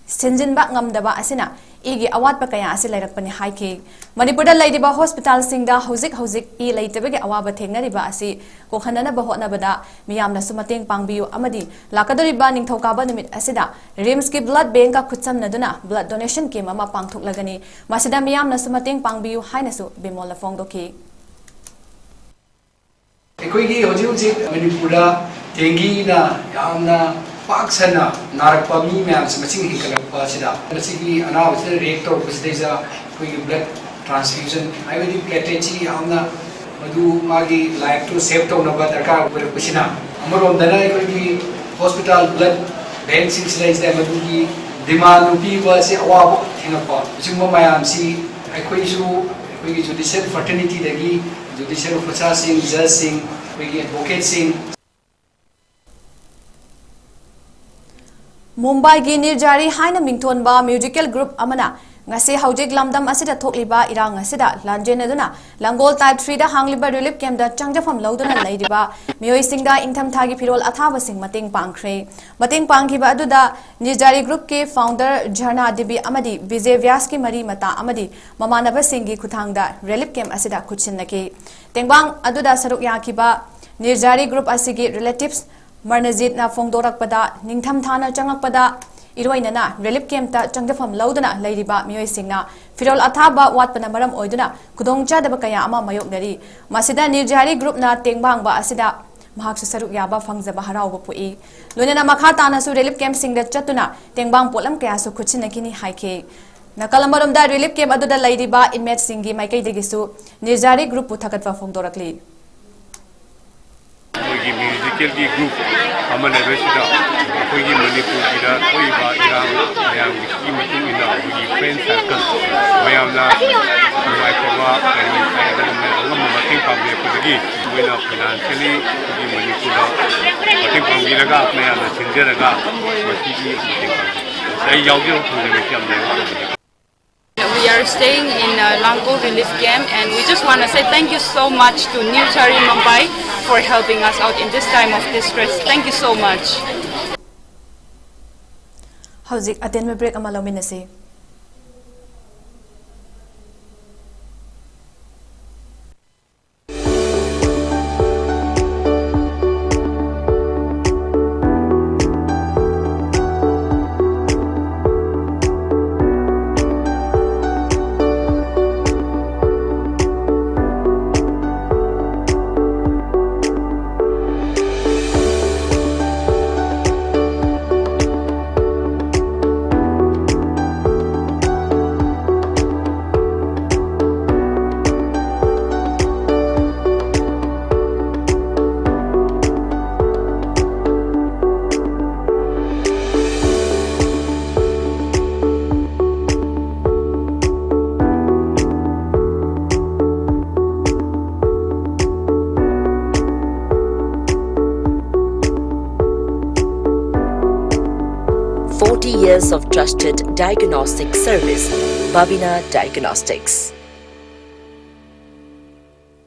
ꯁꯤꯟꯖꯤꯟꯕ ꯉꯝꯗꯕ ꯑꯁꯤꯅ ꯏꯒꯤ ꯑꯋꯥꯠꯄ ꯀꯌꯥ ꯑꯁꯤ ꯂꯩꯔꯛꯄꯅꯤ ꯍꯥꯏꯈꯤ꯫ ꯃꯅꯤꯄꯨꯔꯗ ꯂꯩꯔꯤꯕ ꯍꯣꯁꯄꯤꯇꯥꯜꯁꯤꯡꯗ ꯍꯧꯖꯤꯛ ꯍꯧꯖꯤꯛ ꯏ ꯂꯩꯇꯕꯒꯤ ꯑꯋꯥꯕ ꯊꯦꯡꯅꯔꯤꯕ ꯑꯁꯤ ꯀꯣꯛꯍꯟꯅꯅꯕ ꯍꯣꯠꯅꯕꯗ ꯃꯤꯌꯥꯝꯅꯁꯨ ꯃꯇꯦꯡ ꯄꯥꯡꯕꯤꯌꯨ ꯑꯃꯗꯤ ꯂꯥꯛꯀꯗꯧꯔꯤꯕ ꯅꯤꯡꯊꯧꯀꯥꯕ ꯅꯨꯃꯤꯠ ꯑꯁꯤꯗ ꯔꯤꯝꯁꯀꯤ ꯕ꯭ꯂꯗ ꯕꯦꯡꯀ ꯈꯨꯠꯁꯝꯅꯗꯨꯅ ꯕ꯭ꯂꯗ ꯗꯣꯅꯦꯁꯟ ꯀꯦꯝ ꯑꯃ ꯄꯥꯡꯊꯣꯛꯂꯒꯅꯤ꯫ ꯃꯁꯤꯗ ꯃꯤꯌꯥꯝꯅꯁꯨ ꯃꯇꯦꯡ ꯄꯥꯡꯕꯤꯌꯨ ꯍꯥꯏꯅꯁꯨ ꯕꯤꯃꯣꯜꯅ ꯐꯣꯡꯗꯣꯛꯈꯤ꯫ ꯑꯩꯈꯣꯏꯒꯤ ꯍꯧꯖꯤꯛ ꯍꯧꯖꯤꯛ ꯃꯅꯤꯄꯨꯔꯗ ꯗꯦꯡꯒꯤꯅ ꯌꯥꯝꯅ ꯄꯥꯛ ꯁꯟꯅ ꯅꯥꯔꯛꯄ ꯃꯤ ꯃꯌꯥꯝꯁꯦ ꯃꯁꯤꯡ ꯍꯦꯟꯒꯠꯂꯛꯄ ꯑꯁꯤꯗ, ꯃꯁꯤꯒꯤ ꯑꯅꯥꯕꯁꯤꯗ ꯔꯤꯌꯦꯛ ꯇꯧꯔꯛꯄꯁꯤꯗꯩꯗ ꯑꯩꯈꯣꯏꯒꯤ ꯕ꯭ꯂꯗ ꯇ꯭ꯔꯥꯟꯁꯐ꯭ꯌꯨꯖꯟ, ꯍꯥꯏꯕꯗꯤ ꯄ꯭ꯂꯦꯇꯦꯠꯁꯤ ꯌꯥꯝꯅ ꯃꯗꯨ ꯃꯥꯒꯤ ꯂꯥꯏꯐꯇꯨ ꯁꯦꯚ ꯇꯧꯅꯕ ꯗꯔꯀꯥꯔ ꯑꯣꯏꯔꯛꯄꯁꯤꯅ, ꯑꯃꯔꯣꯝꯗꯅ ꯑꯩꯈꯣꯏꯒꯤ ꯍꯣꯁꯄꯤꯇꯥꯜ ꯕ꯭ꯂꯗ ꯕꯦꯡꯁꯤꯡꯁꯤꯗꯩꯁꯤꯗ ꯃꯗꯨꯒꯤ ꯗꯤꯃꯥꯟꯗꯨ ꯄꯤꯕ ꯑꯁꯤ ꯑꯋꯥꯕ ꯊꯦꯡꯅꯛꯄ, ꯑꯁꯤꯒꯨꯝꯕ ꯃꯌꯥꯝꯁꯤ ꯑꯩꯈꯣꯏꯁꯨ ꯑꯩꯈꯣꯏꯒꯤ ꯖꯨꯗꯤꯁꯤꯌꯦꯜ ꯐ꯭ꯔꯦꯇꯔꯅꯤꯇꯤꯗꯒꯤ ꯖꯨꯗꯤꯁꯤꯌꯦꯜ ꯑꯣꯐꯤꯁꯥꯔꯁꯤꯡ, ꯖꯖꯁꯤꯡ, ꯑꯩꯈꯣꯏꯒꯤ ꯑꯦꯗꯚꯣꯀꯦꯠꯁꯤꯡ, ꯃꯨꯝꯕꯥꯏꯒꯤ ꯅꯤꯔꯖꯥꯔꯤ ꯍꯥꯏꯅ ꯃꯤꯡꯊꯣꯟꯕ ꯃ꯭ꯌꯨꯖꯤꯀꯦꯜ ꯒ꯭ꯔꯨꯞ ꯑꯃꯅ ꯉꯁꯤ ꯍꯧꯖꯤꯛ ꯂꯝꯗꯝ ꯑꯁꯤꯗ ꯊꯣꯛꯂꯤꯕ ꯏꯔꯥꯡ ꯑꯁꯤꯗ ꯂꯥꯟꯖꯦꯟꯅꯗꯨꯅ ꯂꯥꯡꯒꯣꯜ ꯇꯥꯏꯞ ꯊ꯭ꯔꯤꯗ ꯍꯥꯡꯂꯤꯕ ꯔꯤꯂꯤꯐ ꯀꯦꯝꯞꯇ ꯆꯪꯖꯐꯝ ꯂꯧꯗꯨꯅ ꯂꯩꯔꯤꯕ ꯃꯤꯑꯣꯏꯁꯤꯡꯗ ꯏꯪꯊꯝꯊꯥꯒꯤ ꯐꯤꯔꯣꯜ ꯑꯊꯥꯕꯁꯤꯡ ꯃꯇꯦꯡ ꯄꯥꯡꯈ꯭ꯔꯦ꯫ ꯃꯇꯦꯡ ꯄꯥꯡꯈꯤꯕ ꯑꯗꯨꯗ ꯅꯤꯔꯖꯥꯔꯤ ꯒ꯭ꯔꯨꯞꯀꯤ ꯐꯥꯎꯟꯗꯔ ꯖꯔꯅꯥ ꯗꯦꯕꯤ ꯑꯃꯗꯤ ꯕꯤꯖꯦ ꯚ꯭ꯌꯥꯁꯀꯤ ꯃꯔꯤ ꯃꯇꯥ ꯑꯃꯗꯤ ꯃꯃꯥꯟꯅꯕꯁꯤꯡꯒꯤ ꯈꯨꯠꯊꯥꯡꯗ ꯔꯤꯂꯤꯐ ꯀꯦꯝꯞ ꯑꯁꯤꯗ ꯈꯨꯠꯁꯤꯟꯅꯈꯤ꯫ ꯇꯦꯡꯕꯥꯡ ꯑꯗꯨꯗ ꯁꯔꯨꯛ ꯌꯥꯈꯤꯕ ꯅꯤꯔꯖꯥꯔꯤ ꯒ꯭ꯔꯨꯞ ꯑꯁꯤꯒꯤ ꯔꯤꯂꯦꯇꯤꯚꯁ ꯃꯔꯅꯖꯤꯠꯅ ꯐꯣꯡꯗꯣꯔꯛꯄꯗ, ꯅꯤꯡꯊꯝ ꯊꯥꯅ ꯆꯪꯂꯛꯄꯗ ꯏꯔꯣꯏꯅꯅ ꯔꯤꯂꯤꯐ ꯀꯦꯝꯞꯇ ꯆꯪꯖꯐꯝ ꯂꯧꯗꯨꯅ ꯂꯩꯔꯤꯕ ꯃꯤꯑꯣꯏꯁꯤꯡꯅ ꯐꯤꯔꯣꯜ ꯑꯊꯥꯕ ꯋꯥꯠꯄꯅ ꯃꯔꯝ ꯑꯣꯏꯗꯨꯅ ꯈꯨꯗꯣꯡꯆꯥꯗꯕ ꯀꯌꯥ ꯑꯃ ꯃꯥꯌꯣꯛꯅꯔꯤ꯫ ꯃꯁꯤꯗ ꯅꯤꯔꯖꯥꯔꯤ ꯒ꯭ꯔꯨꯞꯅ ꯇꯦꯡꯕꯥꯡꯕ ꯑꯁꯤꯗ ꯃꯍꯥꯛꯁꯨ ꯁꯔꯨꯛ ꯌꯥꯕ ꯐꯪꯖꯕ ꯍꯔꯥꯎꯕ ꯄꯣꯛꯏ꯫ ꯂꯣꯏꯅꯅ ꯃꯈꯥ ꯇꯥꯅꯁꯨ ꯔꯤꯂꯤꯐ ꯀꯦꯝꯞꯁꯤꯡꯗ ꯆꯠꯇꯨꯅ ꯇꯦꯡꯕꯥꯡ ꯄꯣꯠꯂꯝ ꯀꯌꯥꯁꯨ ꯈꯨꯠꯁꯤꯟꯅꯈꯤꯅꯤ ꯍꯥꯏꯈꯤ꯫ ꯅꯥꯀꯜ ꯑꯃꯔꯣꯝꯗ ꯔꯤꯂꯤꯐ ꯀꯦꯝꯞ ꯑꯗꯨꯗ ꯂꯩꯔꯤꯕ ꯏꯟꯃꯦꯠꯁꯤꯡꯒꯤ ꯃꯥꯏꯀꯩꯗꯒꯤꯁꯨ ꯅꯤꯔꯖꯥꯔꯤ ꯒ꯭ꯔꯨꯞꯄꯨ ꯊꯥꯒꯠꯄ ꯐꯣꯡꯗꯣꯔꯛꯂꯤ꯫ ꯑꯩꯈꯣꯏꯒꯤ ꯃ꯭ꯌꯨꯖꯤꯀꯦꯜꯒꯤ ꯒ꯭ꯔꯨꯞ ꯑꯃ ꯂꯩꯕꯁꯤꯗ ꯑꯩꯈꯣꯏꯒꯤ ꯃꯅꯤꯄꯨꯔꯒꯤꯗ ꯊꯣꯛꯏꯕ ꯏꯔꯥꯡ ꯃꯌꯥꯝꯒꯤ ꯃꯇꯨꯡ ꯏꯟꯅ ꯑꯩꯈꯣꯏꯒꯤ ꯐ꯭ꯔꯦꯟ ꯁꯥꯔꯀꯜ ꯃꯌꯥꯝꯅ ꯅꯨꯡꯉꯥꯏꯇꯕ ꯀꯔꯤ ꯍꯥꯏꯗꯅ ꯑꯉꯝꯕ ꯃꯇꯦꯡ ꯄꯥꯡꯕꯤꯔꯛꯄꯗꯒꯤ ꯃꯣꯏꯅ ꯐꯥꯏꯅꯥꯟꯁꯤꯌꯦꯜꯂꯤ ꯑꯩꯈꯣꯏꯒꯤ ꯃꯅꯤꯄꯨꯔꯗ ꯃꯇꯦꯡ ꯄꯥꯡꯕꯤꯔꯒ ꯃꯌꯥꯝꯅ ꯁꯤꯟꯖꯔꯒ ꯃꯁꯤꯒꯤ ꯃꯇꯦꯡ ꯄꯥꯡꯕꯤ꯫ ꯑꯩ ꯌꯥꯎꯖꯕ ꯐꯪꯖꯕꯁꯤ ꯌꯥꯝ ꯅꯨꯡꯉꯥꯏ꯫ We are staying in uh, Langol Relief Camp, and we just want to say thank you so much to Nirjari Mumbai for helping us out in this time of distress. Thank you so much. ꯍꯧꯖꯤꯛ ꯑꯇꯦꯟꯕ break ꯑꯃ ꯂꯧꯃꯤꯟꯅꯁꯤ꯫ Forty years of trusted diagnostic service, Babina Diagnostics.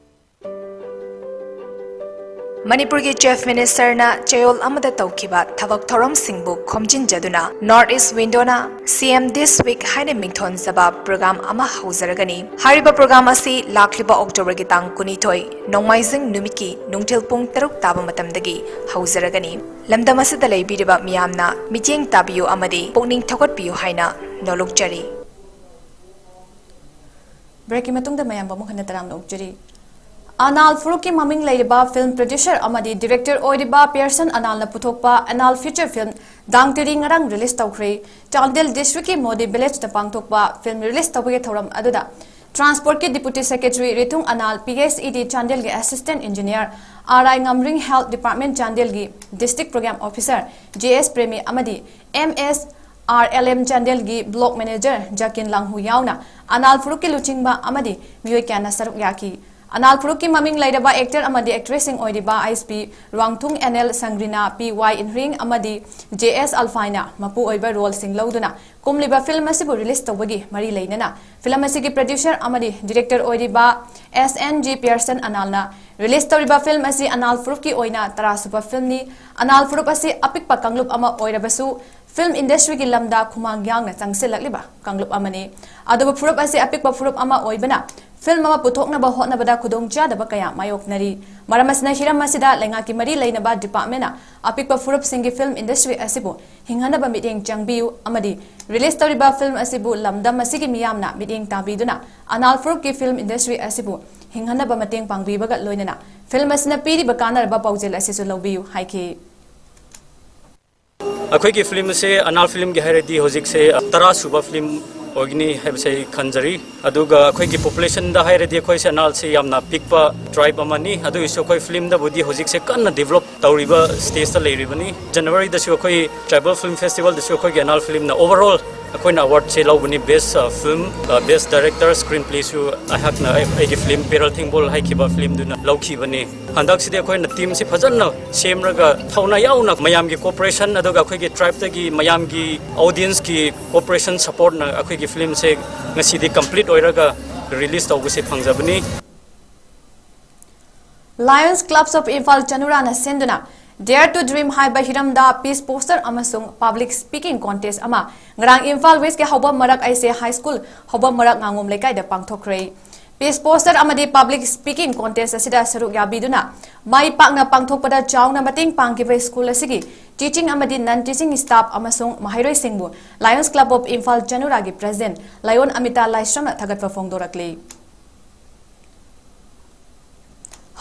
ꯃꯅꯤꯄꯨꯔꯒꯤ chief ꯃꯤꯅꯤꯁꯇꯔꯅ ꯆꯌꯣꯜ ꯑꯃꯗ ꯇꯧꯈꯤꯕ ꯊꯕꯛ ꯊꯧꯔꯝꯁꯤꯡꯕꯨ ꯈꯣꯝꯖꯤꯟꯖꯗꯨꯅ North East Window ꯅ CM This Week ꯍꯥꯏꯅ ꯃꯤꯡꯊꯣꯟꯖꯕ ꯄ꯭ꯔꯣꯒ꯭ꯔꯥꯝ ꯑꯃ ꯍꯧꯖꯔꯒꯅꯤ꯫ ꯍꯥꯏꯔꯤꯕ ꯄ꯭ꯔꯣꯒ꯭ꯔꯥꯝ ꯑꯁꯤ ꯂꯥꯛꯂꯤꯕ ꯑꯣꯛꯇꯣꯕꯔꯒꯤ ꯇꯥꯡ ꯀꯨꯟꯅꯤꯊꯣꯏ, ꯅꯣꯡꯃꯥꯏꯖꯤꯡ ꯅꯨꯃꯤꯠꯀꯤ ꯅꯨꯡꯊꯤꯜ ꯄꯨꯡ ꯇꯔꯨꯛ ꯇꯥꯕ ꯃꯇꯝꯗꯒꯤ ꯍꯧꯖꯔꯒꯅꯤ꯫ ꯂꯝꯗꯝ ꯑꯁꯤꯗ ꯂꯩꯕꯤꯔꯤꯕ ꯃꯤꯌꯥꯝꯅ ꯃꯤꯠꯌꯦꯡ ꯇꯥꯕꯤꯌꯨ ꯑꯃꯗꯤ ꯄꯨꯛꯅꯤꯡ ꯊꯧꯒꯠꯄꯤꯌꯨ ꯍꯥꯏꯅ ꯅꯣꯜꯂꯨꯛꯆꯔꯤ꯫ ꯕ꯭ꯔꯦꯛꯀꯤ ꯃꯇꯨꯡꯗ ꯃꯌꯥꯝꯕꯨ ꯑꯃꯨꯛ ꯍꯟꯅ ꯇꯔꯥꯝꯅ ꯑꯣꯛꯆꯔꯤ꯫ ꯑꯅꯥꯜ ꯐꯥꯔꯨꯛꯀꯤ ꯃꯃꯤꯡ ꯂꯩꯔꯕ ꯐꯤꯜꯝ ꯄ꯭ꯔꯣꯗ꯭ꯌꯨꯁꯔ ꯑꯃꯗꯤ ꯗꯤꯔꯦꯛꯇꯔ ꯑꯣꯏꯔꯤꯕ ꯄꯤꯌꯔꯁꯟ ꯑꯅꯥꯜꯅ ꯄꯨꯊꯣꯛꯄ ꯑꯅꯥꯜ ꯐꯤꯆꯔ ꯐꯤꯜꯝ ꯗꯥꯡꯇꯦꯔꯤ ꯉꯔꯥꯡ ꯔꯤꯂꯤꯁ ꯇꯧꯈ꯭ꯔꯦ꯫ ꯆꯥꯟꯗꯦꯜ ꯗꯤꯁꯇ꯭ꯔꯤꯛꯀꯤ ꯃꯣꯗꯤ ꯚꯤꯂꯦꯖꯇ ꯄꯥꯡꯊꯣꯛꯄ ꯐꯤꯜꯝ ꯔꯤꯂꯤꯁ ꯇꯧꯕꯒꯤ ꯊꯧꯔꯝ ꯑꯗꯨꯗ ꯇ꯭ꯔꯥꯟꯁꯄꯣꯔꯠꯀꯤ deputy secretary Rithung Anal, P H E D ꯆꯥꯟꯗꯦꯜꯒꯤ assistant engineer, R I Ngamring, health department ꯆꯥꯟꯗꯦꯜꯒꯤ district programme officer J S Premi ꯑꯃꯗꯤ M S R L M ꯆꯥꯟꯗꯦꯜꯒꯤ ꯕ꯭ꯂꯣꯛ ꯃꯦꯅꯦꯖꯔ ꯖꯀꯤꯟ ꯂꯥꯡꯍꯨ ꯌꯥꯎꯅ ꯑꯅꯥꯜ ꯐꯥꯔꯨꯛꯀꯤ ꯂꯨꯆꯤꯡꯕ ꯑꯃꯗꯤ ꯃꯤꯑꯣꯏ ꯀꯌꯥꯅ ꯁꯔꯨꯛ ꯌꯥꯈꯤ꯫ ꯑꯅꯥꯜ ꯐꯥꯔꯨꯛꯀꯤ ꯃꯃꯤꯡ ꯂꯩꯔꯕ ꯑꯦꯛꯇꯔ ꯑꯃꯗꯤ ꯑꯦꯛꯇ꯭ꯔꯦꯁꯁꯤꯡ ꯑꯣꯏꯔꯤꯕ ꯑꯥꯏ ꯑꯦꯁ ꯄꯤ ꯔ꯭ꯋꯥꯡꯊꯨꯡ, ꯑꯦꯟ ꯑꯦꯜ ꯁꯪꯒ꯭ꯔꯤꯅꯥ, ꯄꯤ ꯋꯥꯏ ꯏꯟꯔꯤꯡ ꯑꯃꯗꯤ ꯖꯦ ꯑꯦꯁ ꯑꯜꯐꯥꯏꯅ ꯃꯄꯨ ꯑꯣꯏꯕ ꯔꯣꯜꯁꯤꯡ ꯂꯧꯗꯨꯅ ꯀꯨꯝꯂꯤꯕ ꯐꯤꯜꯝ ꯑꯁꯤꯕꯨ ꯔꯤꯂꯤꯁ ꯇꯧꯕꯒꯤ ꯃꯔꯤ ꯂꯩꯅꯅ ꯐꯤꯜꯝ ꯑꯁꯤꯒꯤ ꯄ꯭ꯔꯣꯗ꯭ꯌꯨꯁꯔ ꯑꯃꯗꯤ ꯗꯤꯔꯦꯛꯇꯔ ꯑꯣꯏꯔꯤꯕ ꯑꯦꯁ ꯑꯦꯟ ꯖꯤ ꯄꯤꯌꯔꯁꯟ ꯑꯅꯥꯜꯅ ꯔꯤꯂꯤꯁ ꯇꯧꯔꯤꯕ ꯐꯤꯜꯝ ꯑꯁꯤ ꯑꯅꯥꯜ ꯐꯥꯔꯨꯛꯀꯤ ꯑꯣꯏꯅ ꯇꯔꯥ ꯁꯨꯕ ꯐꯤꯜꯝꯅꯤ꯫ ꯑꯅꯥꯜ ꯐꯥꯔꯨꯛ ꯑꯁꯤ ꯑꯄꯤꯛꯄ ꯀꯥꯡꯂꯨꯞ ꯑꯃ ꯑꯣꯏꯔꯕꯁꯨ Film industryꯒꯤ ꯂꯝꯗ ꯈꯨꯃꯥꯡ ꯌꯥꯡꯅ ꯆꯪꯁꯤꯜꯂꯛꯂꯤꯕ ꯀꯥꯡꯂꯨꯞ ꯑꯃꯅꯤ꯫ ꯑꯗꯨꯕꯨ ꯐꯨꯔꯨꯞ ꯑꯁꯤ ꯑꯄꯤꯛꯄ ꯐꯨꯔꯨꯞ ꯑꯃ ꯑꯣꯏꯕꯅ film ꯑꯃ ꯄꯨꯊꯣꯛꯅꯕ ꯍꯣꯠꯅꯕꯗ ꯈꯨꯗꯣꯡꯆꯥꯗꯕ ꯀꯌꯥ ꯃꯥꯌꯣꯛꯅꯔꯤ꯫ ꯃꯔꯝ ꯑꯁꯤꯅ ꯍꯤꯔꯝ ꯑꯁꯤꯗ ꯂꯩꯉꯥꯛꯀꯤ ꯃꯔꯤ ꯂꯩꯅꯕ departmentꯅ ꯑꯄꯤꯛꯄ ꯐꯨꯔꯨꯞꯁꯤꯡꯒꯤ film industry ꯑꯁꯤꯕꯨ ꯍꯤꯡꯍꯟꯅꯕ ꯃꯤꯠꯌꯦꯡ ꯆꯪꯕꯤꯌꯨ ꯑꯃꯗꯤ release ꯇꯧꯔꯤꯕ film ꯑꯁꯤꯕꯨ ꯂꯝꯗꯝ ꯑꯁꯤꯒꯤ ꯃꯤꯌꯥꯝꯅ ꯃꯤꯠꯌꯦꯡ ꯇꯥꯕꯤꯗꯨꯅ ꯑꯅꯥꯜ ꯐꯨꯔꯨꯞꯀꯤ film industry ꯑꯁꯤꯕꯨ ꯍꯤꯡꯍꯟꯅꯕ ꯃꯇꯦꯡ ꯄꯥꯡꯕꯤꯕꯒ ꯂꯣꯏꯅꯅ film ꯑꯁꯤꯅ ꯄꯤꯔꯤꯕ ꯀꯥꯟꯅꯔꯕ ꯄꯥꯎꯖꯦꯜ ꯑꯁꯤꯁꯨ ꯂꯧꯕꯤꯌꯨ ꯍꯥꯏꯈꯤ꯫ ꯑꯩꯈꯣꯏꯒꯤ film ꯑꯁꯦ ꯑꯅꯥꯜ filmꯒꯤ ꯍꯥꯏꯔꯗꯤ ꯍꯧꯖꯤꯛꯁꯦ ꯇꯔꯥ ꯁꯨꯕ film ꯑꯣꯏꯒꯅꯤ ꯍꯥꯏꯕꯁꯦ ꯑꯩ ꯈꯟꯖꯔꯤ꯫ ꯑꯗꯨꯒ ꯑꯩꯈꯣꯏꯒꯤ populationꯗ ꯍꯥꯏꯔꯗꯤ ꯑꯩꯈꯣꯏꯁꯦ ꯑꯅꯥꯜꯁꯦ ꯌꯥꯝꯅ ꯄꯤꯛꯄ tribe ꯑꯃꯅꯤ꯫ ꯑꯗꯨꯒꯤꯁꯨ ꯑꯩꯈꯣꯏ filmꯗꯕꯨꯗꯤ ꯍꯧꯖꯤꯛꯁꯦ ꯀꯟꯅ develop ꯇꯧꯔꯤꯕ stageꯇ ꯂꯩꯔꯤꯕꯅꯤ꯫ Januaryꯗꯁꯨ ꯑꯩꯈꯣꯏ tribal film festivalꯗꯁꯨ ꯑꯩꯈꯣꯏꯒꯤ ꯑꯅꯥꯜ filmꯅ overall ꯑꯩꯈꯣꯏꯅ awardꯁꯦ ꯂꯧꯕꯅꯤ, best film, best director, screenplayꯁꯨ ꯑꯩꯍꯥꯛꯅ ꯑꯩ- ꯑꯩꯒꯤ film ꯄꯦꯔꯜ ꯊꯦꯡꯕꯣꯜ ꯍꯥꯏꯈꯤꯕ filmꯗꯨꯅ ꯂꯧꯈꯤꯕꯅꯤ꯫ ꯍꯟꯗꯛꯁꯤꯗꯤ ꯑꯩꯈꯣꯏꯅ teamꯁꯤ ꯐꯖꯅ ꯁꯦꯝꯔꯒ ꯊꯧꯅꯥ ꯌꯥꯎꯅ ꯃꯌꯥꯝꯒꯤ cooperation ꯑꯗꯨꯒ ꯑꯩꯈꯣꯏꯒꯤ tribeꯇꯒꯤ ꯃꯌꯥꯝꯒꯤ audienceꯀꯤ cooperation supportꯅ ꯑꯩꯈꯣꯏꯒꯤ filmꯁꯦ ꯉꯁꯤꯗꯤ complete ꯑꯣꯏꯔꯒ release ꯇꯧꯕꯁꯦ ꯐꯪꯖꯕꯅꯤ꯫ Lions Clubs of Imphal ꯆꯅꯨꯔꯥꯅ ꯁꯤꯟꯗꯨꯅ Dare to Dream ꯍꯥꯏꯕ ꯍꯤꯔꯝꯗ peace poster ꯑꯃꯁꯨꯡ public speaking contest ꯑꯃ ꯉꯔꯥꯡ ꯏꯝꯐꯥꯜ Westꯀꯤ ꯍꯧꯕꯝ ꯃꯔꯛ ꯑꯩꯁꯦ high school ꯍꯧꯕꯝ ꯃꯔꯛ ꯉꯥꯉꯣꯝ ꯂꯩꯀꯥꯏꯗ ꯄꯥꯡꯊꯣꯛꯈ꯭ꯔꯦ꯫ Peace poster ꯑꯃꯗꯤ public speaking contest ꯑꯁꯤꯗ ꯁꯔꯨꯛ ꯌꯥꯕꯤꯗꯨꯅ ꯃꯥꯏ ꯄꯥꯛꯅ ꯄꯥꯡꯊꯣꯛꯄꯗ ꯆꯥꯎꯅ ꯃꯇꯦꯡ ꯄꯥꯡꯈꯤꯕ school ꯑꯁꯤꯒꯤ teaching ꯑꯃꯗꯤ non teaching staff ꯑꯃꯁꯨꯡ ꯃꯍꯩꯔꯣꯏꯁꯤꯡꯕꯨ Lions Club of Imphal ꯆꯅꯨꯔꯥꯒꯤ president ꯂꯥꯏꯑꯣꯟ ꯑꯃꯤꯇꯥ ꯂꯥꯏꯁ꯭ꯔꯝꯅ ꯊꯥꯒꯠꯄ ꯐꯣꯡꯗꯣꯔꯛꯂꯤ꯫